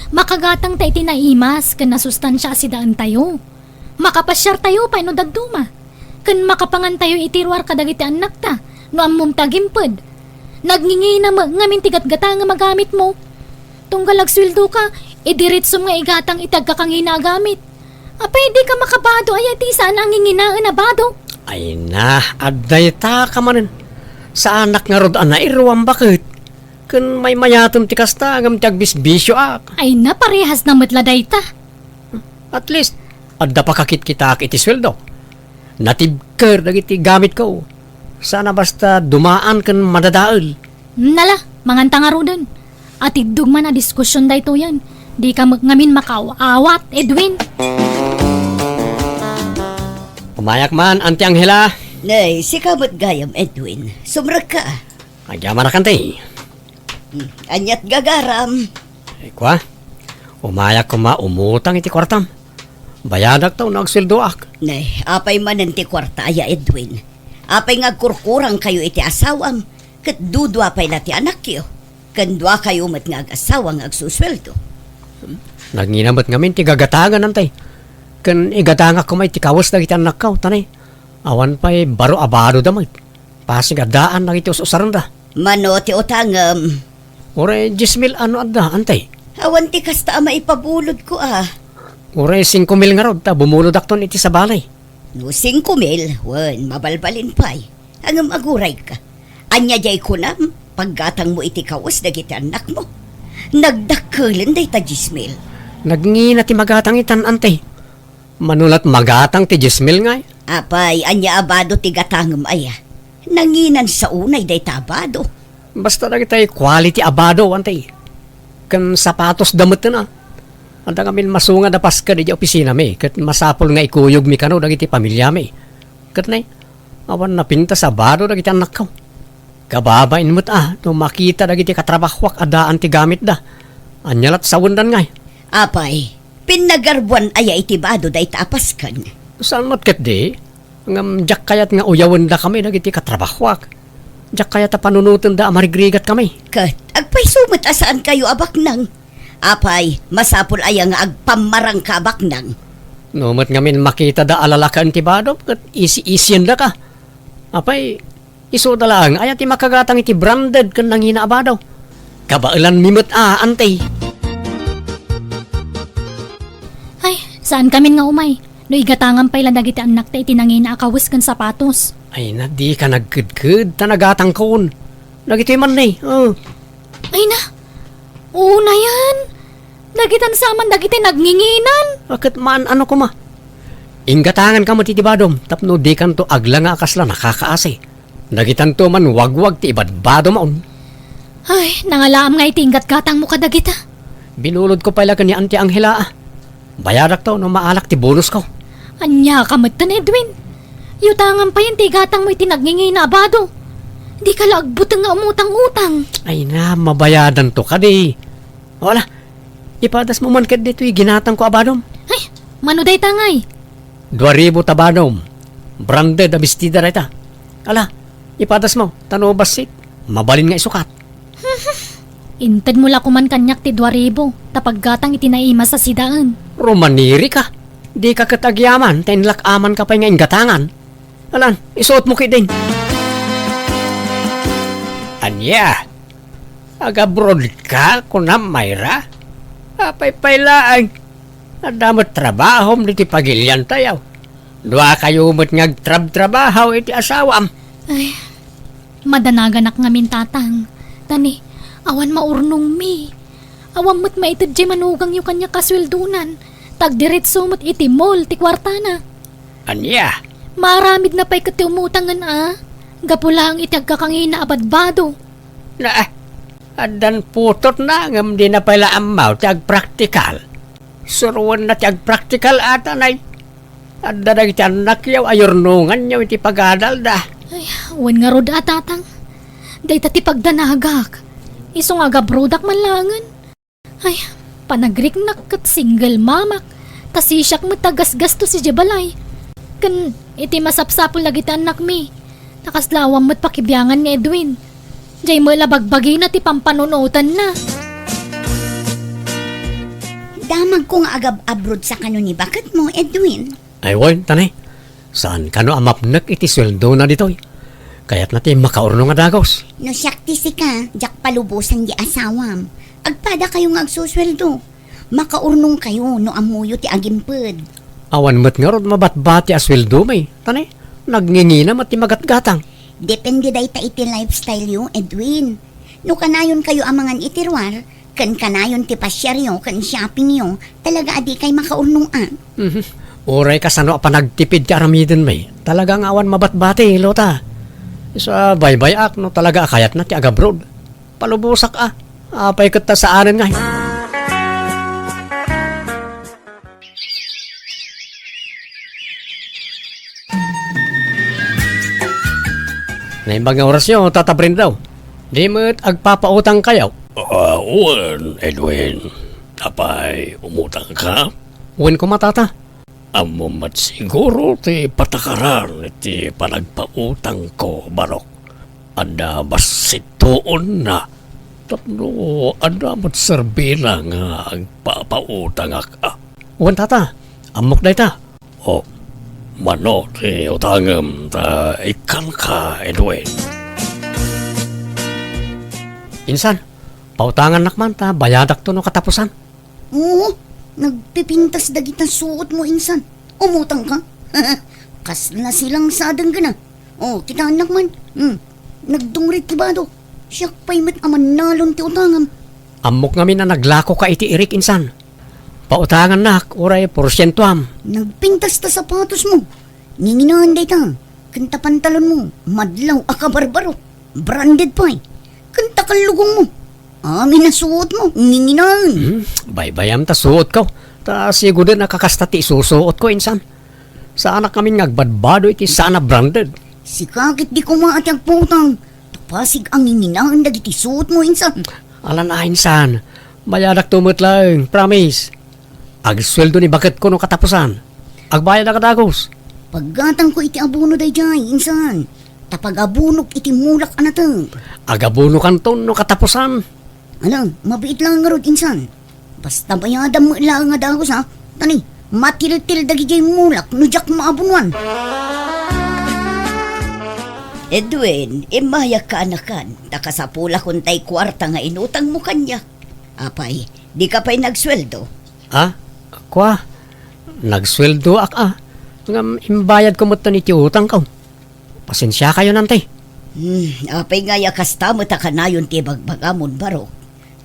makagatangta iti naimas ken nasustansia a sidaentayo. Makapasiartayo pay no dadduma. Ken makapangantayo iti ruar kadagiti annakta no ammom ti agimped. Nagngingina met ngamin ti gatgatangem a gamitmo. Tunggal agsueldoka, idiretsom nga igatang iti agkakangina a gamit. Apay, dika makabado aya iti saan a nginginaen a bado? Ay na, adda ita ka manen. Saanak ngarud a nairuam baket. Ken maymayatem ti kasta, ngem ti agbisbisioak. Ay na, parehas na met la dayta. At least, adda pakakitkitaak iti sueldo. Natibker dagiti gamitko. Saan a basta dumaan ken madadael. Nala, manganta ngaruden. Atiddog man a diskusyon daytoyen. Dika met ngamin makaaw-awat, Edwin. Umayak man, Auntie Angela. Nay, sika met gayam, Edwin. Sumrekka. Agyamanak, Auntie. Hmm, aniat gagaram? Ay, kua, umayak koma umutang iti kuartam. Bayadakto no agsueldoak. Nay, apay manen ti kuarta aya, Edwin? Apay nga agkurkurangkayo iti asawam? Ket dudua pay la ti anakyo. Ken duakayo met nga agasawa nga agsusueldo. Nagngina met ngamin ti gagatangan, Auntie. Ken igatangak koma iti kawes dagiti annakko, ta ne, awan pay baro a badoda met. Pasig a daan dagiti us-usarenda. Mano ti utangem? Uray dies mil no adda, Auntie. Awan ti kasta a maipabulodko a. Uray singko mil ngarud ta bumulodakton iti sabali. No singko mil, wen, mabalbalin pay. Ngem agurayka. Ania diay kunam, paggatangmo iti kawes dagiti annakmo? Nagdakkelen dayta dies mil. Nagngina ti magatang itan, Auntie. Mano la't magatang ti dies mil ngay? Apay, ania a bado ti gatangem aya? Nanginan sa unay dayta a bado. Basta dagitay quality a bado, Auntie. Ken sapatosda metten a. Adda ngamin masungad a pasked idiay opisinami, ket masapul nga ikuyogmi kano dagiti pamiliami. Ket ne, awan napintas a bado dagiti annakko. Kababain met a no makita dagiti katrabahoak a daan ti gamitda. Ania la't sawendan ngay? Apay, pinagarbuan aya iti bado dayta a pasken? Saan met ketdi? Ngem diak kayat nga uyawendakami dagiti katrabahoak. Diak kayat a panunotenda a marigrigatkami. Ket agpayso met a saankayo a baknang. Apay, masapul aya nga agpammarangka a baknang? No met ngamin makitada a lalaken ti badom ket isi-isiendaka. Apay, isuda laeng aya ti makagatang iti branded ken nangina a bado. Kabaelanmi met a, Auntie. Ay, saankamin nga umay. No igatangan pay la dagiti annakta iti nangina a kawes ken sapatos. Ay na, dika nagkedked ta nagatangkon. Dagitoy man ne, oh. Ay na, unayen. Dagitan sa man dagiti nagnginginan. Ket maan-ano koma? Inggatanganka met iti badom tapno dikanto aglanga a kasla nakakaasi. Dagitanto man wagwag ti ibadbadom a un. Ay, nangalaam nga iti inggatgatangmo kadagita. Binulodko pay la ken ni Auntie Angela a. Bayadakto no maalak ti bonusko. Ania ka metten, Edwin? Yutangan payen ti igatangmo iti nagngingina a bado. Dika la agbuteng nga umutang-utang. Ay na, mabayadanto kadi. O ala, ipadasmo man ket ditoy ginatangko a badom. Ay, mano dayta ngay? Dua ribu ta badom. Branded a bestida dayta. Ala, ipadasmo, ta no bassit, mabalin nga isukat. Intedmo la koman kaniak ti dua ribu, ta paggatang iti naimas a sidaen. Rumanirika. Dika ket agyaman, ta inlak-amanka pay nga inggatangan. Alan, isuotmo ketdin. Ania? Agabrodka, kunam, Myra? Apay pay laeng. Adda met trabahom ditoy pagiliantayo. Duakayo met nga agtrabtrabaho iti asawam. Ay, madanaganak ngamin, Tatang. Ta ne, awan maurnongmi. Awan met maited diay manugangyo kaniak a sueldonan. Ta agdiretso met iti mall ti kuartana. Ania? Maaramidna pay ket ti umutangen a. Gapu laeng iti agkakangina a badbado. Na, addan putotna ngem dina pay la ammo ti agpraktikal. Suroenna ti agpraktikal a, Tanay. Adda dagiti annakyo a yurnonganyo iti pagadalda. Ay, wen ngarud a, Tatang. Dayta ti pagdanagak. Isu nga agabrodak man laengen. Ay, panagriknak ket single mamak. Ta sisiak met a gasgastos idiay balay. Ken iti masapsapul dagiti annakmi, ta kasla awan met pakibiangan ni Edwin. Diay met la bagbagina ti pampanunotenna. Damagko nga agab-abroad sa kano ni baketmo, Edwin. Ay, wen, Tanay. Saan kano a mapnek iti sueldona ditoy? Kayatna ti makaurnong a dagus. No siak ti sika, diak palubosan di asawam. Agpada kayo nga agsusueldo. Makaurnong kayo no ammoyo ti agimped. Awan met ngarud mabatbati a sueldomi, Tanay. Nagngingina met ti magatgatang. Depende dayta iti lifestyle yo, Edwin. No kanayon kayo a mangan iti ruar, ken kanayon ti pasiaryo ken shoppingyo, talaga a dikay makaurnong a. Mhm. Uray kasano a panagtipid ti aramidenmi, talaga nga awan mabatbati, Lota. Isu a baybay-ak no talaga a kayatna ti agabroad. Palubosak a. Apay ket ta saanen ngay. Naimbag nga orasyo, Tata Brenda. Di met agpapautang kayo? Ah, wen, Edwin. Apay, umutang ka? Wen koma, Tata. Ammom met siguro ti patakaran iti panagpautangko, Barok. Adda bassittoenna. Tapno adda met serbina nga agpapautangak, a. Wen, Tata. Ammok dayta. O, mano ti utangem ta ikkanka, Edwin? Insan, pautangannak man ta bayadakto no katapusan. Oo, nagpipintas dagita suotmo, insan. Umutang ka? Kasla silang sa denggana. O, kitaennak man. Hmm. Nagdungrit ti bado. Siak pay met a mannalon ti utangam. Ammok ngamin a naglakoka iti irik, insan. Pautangannak, uray porsientoam. Nagpintas ta sapatosmo. Nginginaen dayta. Ken ta pantalonmo, madlaw a kabarbaro. Branded pay. Ken ta kallugongmo. Amin a suotmo, nginginaen. Hmm, baybayam ta suotko. Ta siguden a kakasta ti isusuotko, insan. Saanak ngamin nga agbadbado iti saan a branded. Sika ket di koma a ti agpautang. Ta pasig a nginginaen dagiti suotmo, insan. Alan a, insan. Bayadakto met laeng, promise. Agsueldo ni baketko no katapusan. Agbayadak a dagus. Paggatangko iti abono daydiay, insan. Ta pagabonok iti mulak a nateng. Agabonokanton no katapusan. Ala, mabiit laeng ngarud, insan. Basta bayadam met laeng a dagus, ha? Tani, matiltil dagidiay mulak no diak maabonoan. Edwin, immayak kaanakan, ta kasapulakon tay kuarta nga inutangmo kaniak. Apay, dika pay nagsueldo? Ah, kua, nagsueldoak a. Ngem imbayadko metten iti utangko. Pasensiakayon, anti. Hmm, apay ngay a kasta met a kanayon ti ibagbagamon, Barok?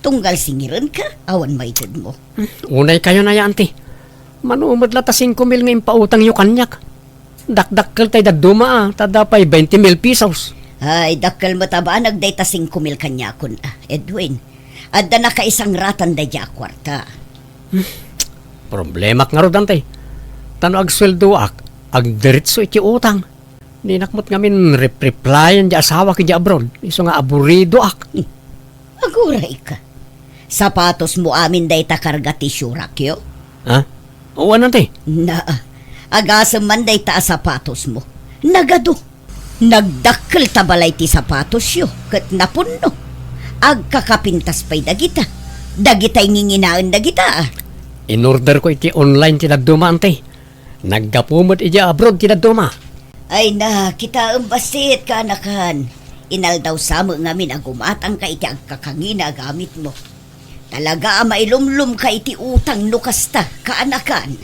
Tunggal singirenka, awan maitedmo. Hmm, unaykayon aya, anti. Mano met la ta singko mil nga impautangyo kaniak. Dakdakkel tay dadduma a, ta adda pay bainte mil pesos. Ay, dakkel met a banag dayta singko mil kaniakon a, Edwin. Adda nakaisangratan daydiay a kuarta. Hmm, problemak ngarud, anti. Ta no agsueldoak, agdiretso iti utang. Dinak met ngamin rep-replyan di asawak idiay abroad, isu nga aburidoak. Hmm. Agurayka. Sapatosmo amin dayta karga ti siurakyo? Ha? Wen, anti. Na, agasem man dayta a sapatosmo. Nagadu. Nagdakkel ta balay ti sapatosyo, ket napunno. Agkakapintas pay dagita. Dagitay nginginaen dagita, a. Inorderko iti online ti dadduma, anti. Naggapu met idiay abroad ti dadduma. Ay na, kitaem bassit, kaanakan. Inaldaw sa met ngamin a gumatangka iti agkakangina a gamitmo. Talaga a mailumlomka iti utang no kasta, kaanakan.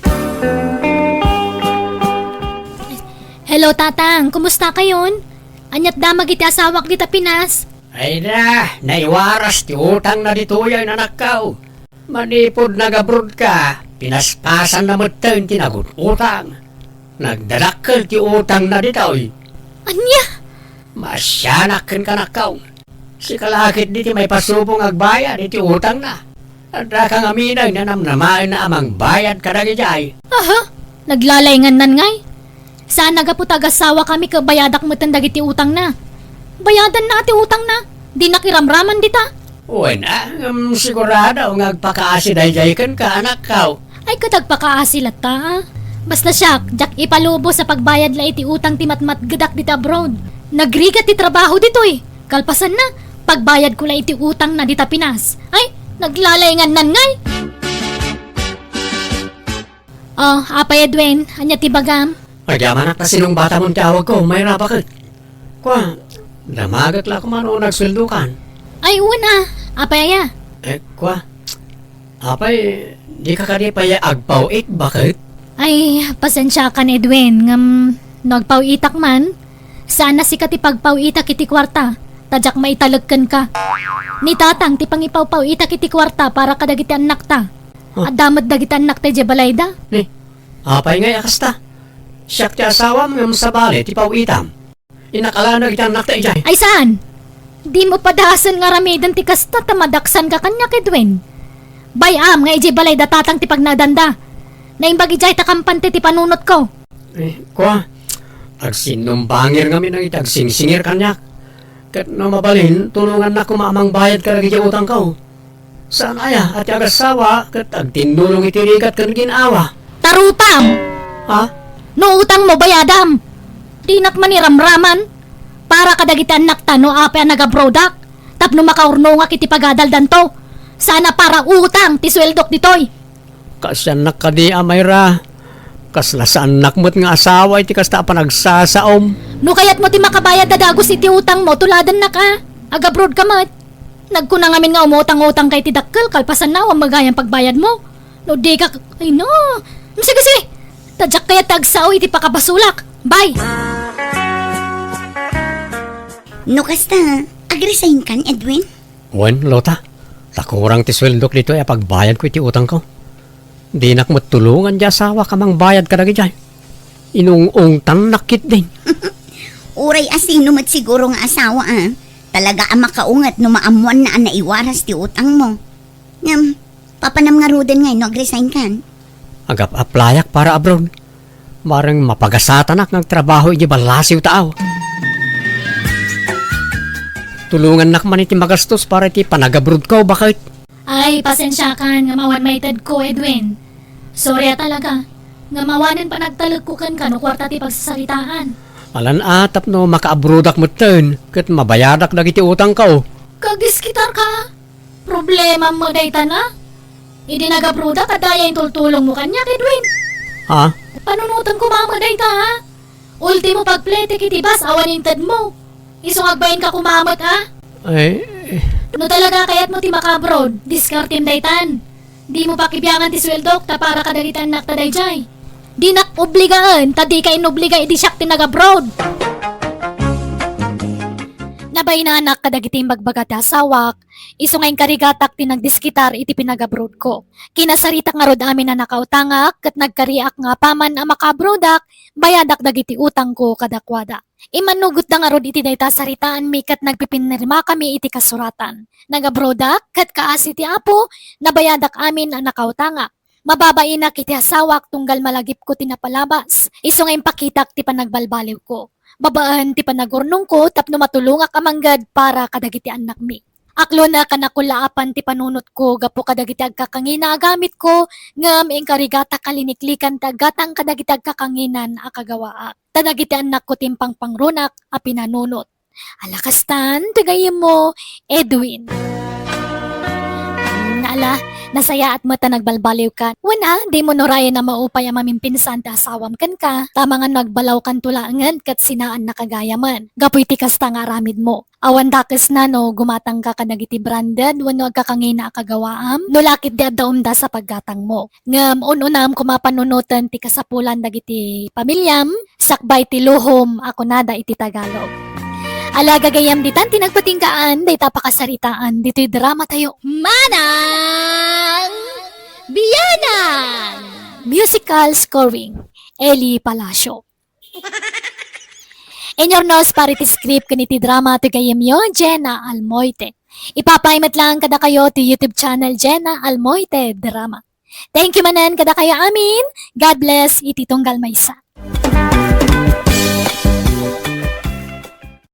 Hello, Tatang. Kumusta kayon? Aniat damag iti asawak dita Pinas? Ay na, naiwaras ti utangna ditoy a inanakko. Manipud nag-abroad ka, pinaspasanna metten ti nagut-utang. Nagdadakkel ti utangna ditoy. Ania? Maasianak kenka, anakko. Sika la ketdi ti maipasubong agbayad iti utangna. Adda ka ngamin a namnamaenna a mangbayad kadagijay. Aha, naglalaingannan ngay. Saan a gapu ta agasawakami ket bayadak metten dagiti utangna. Bayadanna ti utangna. Dinak iramraman dita. Wen, ah, ngem sigurado nga agpakaasi daydiay kenka, anakko. Ay, ket agpakaasi latta, ah. Basta siak, diak ipalubos a pagbayad la iti utang ti matmatgedak dita abroad. Nagrigat ti trabaho ditoy. Kalpasanna, pagbayadko la iti utangna dita Pinas. Ay, naglalaingannan ngay. Oh, Apay Edwin, ania ti bagam? Agyamanak ta sinungbatamon ti awagko, Mayra, baket. Kua, damagek la koma no nagsueldokan. Ay, wen a. Apay aya? Eh, kua, apay, dika kadi pay agpaw-it, baket? Ay, pasensiakan, Edwin, ngem no agpaw-itak man, saan a sika ti pagpaw-itak iti kuarta, ta diak maitalek kenka. Ni tatang ti pangipawpaw-itak iti kuarta para kadagiti annakta. Huh? Adda met dagiti annakta idiay balayda. Ni, apay ngay a kasta? Siak ti asawam ngem sabali ti paw-itam. Innak alaen dagiti annakta idiay. Ay saan? Dimo padasen nga aramiden ti kasta ta madaksanka kaniak, Edwin. Bay-am nga idiay balayda tatang ti pagnaedanda. Naimbag idiay ta kampante ti panunotko. Eh, kua, agsinnumbangir ngamin dagiti agsingsingir kaniak. Ket no mabalin, tulongannak koma a mangbayad kadagiti utangko. Saan aya a ti agassawa ket agtinnulong iti rigat ken gin-awa? Tarupam! Ha? No utangmo, bayadam! Dinak man iramraman. Para kadagiti annakta no apay a nagabrodak tapno makaurnongak iti pagadaldanto. Saan a para utang ti sueldok ditoy. Kaasiannak kadi a, Mayra? Kasla saannak met nga asawa iti kasta a panagsasaom. No kayatmo ti makabayad a dagus iti utangmo, tuladennak a. Agabrodka met. Nagkuna ngamin nga umutang-utangka iti dakkel, kalpasanna, awan met gayam pagbayadmo. No dika, ay no. Sige, sige. Ta diak kayat ti agsao iti pakabasolak. Bye. No kasta, agresignkan, Edwin? Wen, Lota. Ta kurang ti sueldok ditoy a pagbayadko iti utangko. Dinak met tulongan ti asawak a mangbayad kadagidiay. Inung-ungtannak ketdin. Uray a sino met siguro nga asawa, a. Talaga a makaunget no maammoanna a naiwaras ti utangmo. Ngem, papanam ngaruden ngay no agresignkan? Agap-applyak para abroad. Bareng mapagasatanak nga agtrabaho idiay ballasiw taaw. Tulongannak man iti magastos para iti panagabrodko, baket. Ay, pasensiakan nga awan maitedko, Edwin. Sorry a talaga. Nga awanen panagtalekko kenka no kuarta ti pagsasaritaan. Alan a tapno makaabrodak metten ket mabayadak dagiti utangko. Kagdiskitarka? Problemam met dayta na? Idi nagabrodak, adda aya intultulongmo kaniak, Edwin? Ha? Panunotem koma met dayta, ha? Ultimo pagpletek iti bus awan intedmo. Isu nga agbainka koma met, ha? Ay, eh. No talaga kayatmo ti makaabroad, diskartem daytan. Dimo pakibiangan ti sueldok ta para kadagiti annakta daydiay. Dinak obligaen, ta dika inobliga idi siak ti nagabroad. Nabainanak kadagiti imbagbaga ti asawak, isu nga inkarigatak ti nagdiskitar iti pinagabroadko. Kinasaritak ngarud amin a nakautangak ket nagkariak nga apaman a makaabroadak, bayadak dagiti utangko kadakuada. Immannugotda ngarud iti dayta a saritaanmi ket nagpipinirmakami iti kasuratan. Nagabroadak ket kaasi ti Apo, nabayadak amin a nakautangak. Mababainak iti asawak tunggal malagipko ti napalabas, isu nga impakitak ti panagbalbaliwko. Babaen ti panagurnongko tapno matulongak a mangged para kadagiti annakmi. Aklonek a nakulaapan ti panunotko gapu kadagiti agkakangina a gamitko, ngem inkarigatak a liniklikan ti aggatang kadagiti agkakanginan a kagawaak. Ta dagiti annakko ti impangpangrunak a pinanunot. Ala kastan, ti gayyemmo, Edwin. Mm, ala, nasayaat met ta nagbalbaliwka. Wen a, dimo nurayen a maupay a mamimpinsan ti asawam kenka, ta amangan no agbalawkanto laengen ket sinaannaka gayamen. Gapu iti kasta nga aramidmo. Awan dakesna no gumatangka kadagiti branded wenno agkakangina a kagawaam no la ketdi adda umdas a paggatangmo. Ngem un-unam koma panunoten ti kasapulan dagiti pamiliam, sakbay ti luhom a kunada iti Tagalog. Ala, gagayyem, ditan ti nagpatinggaan dayta a pakasaritaan ditoy dramatayo. Manang Bianang! Musical scoring, Eli Palacio. Inyurnos para iti script ken iti drama ti gayyemyo, Jenna Almoite. Ipapay met lang kadakayo ti YouTube channel Jenna Almoite Drama. Thank you manen kadakayo amin. God bless iti tunggal maysa.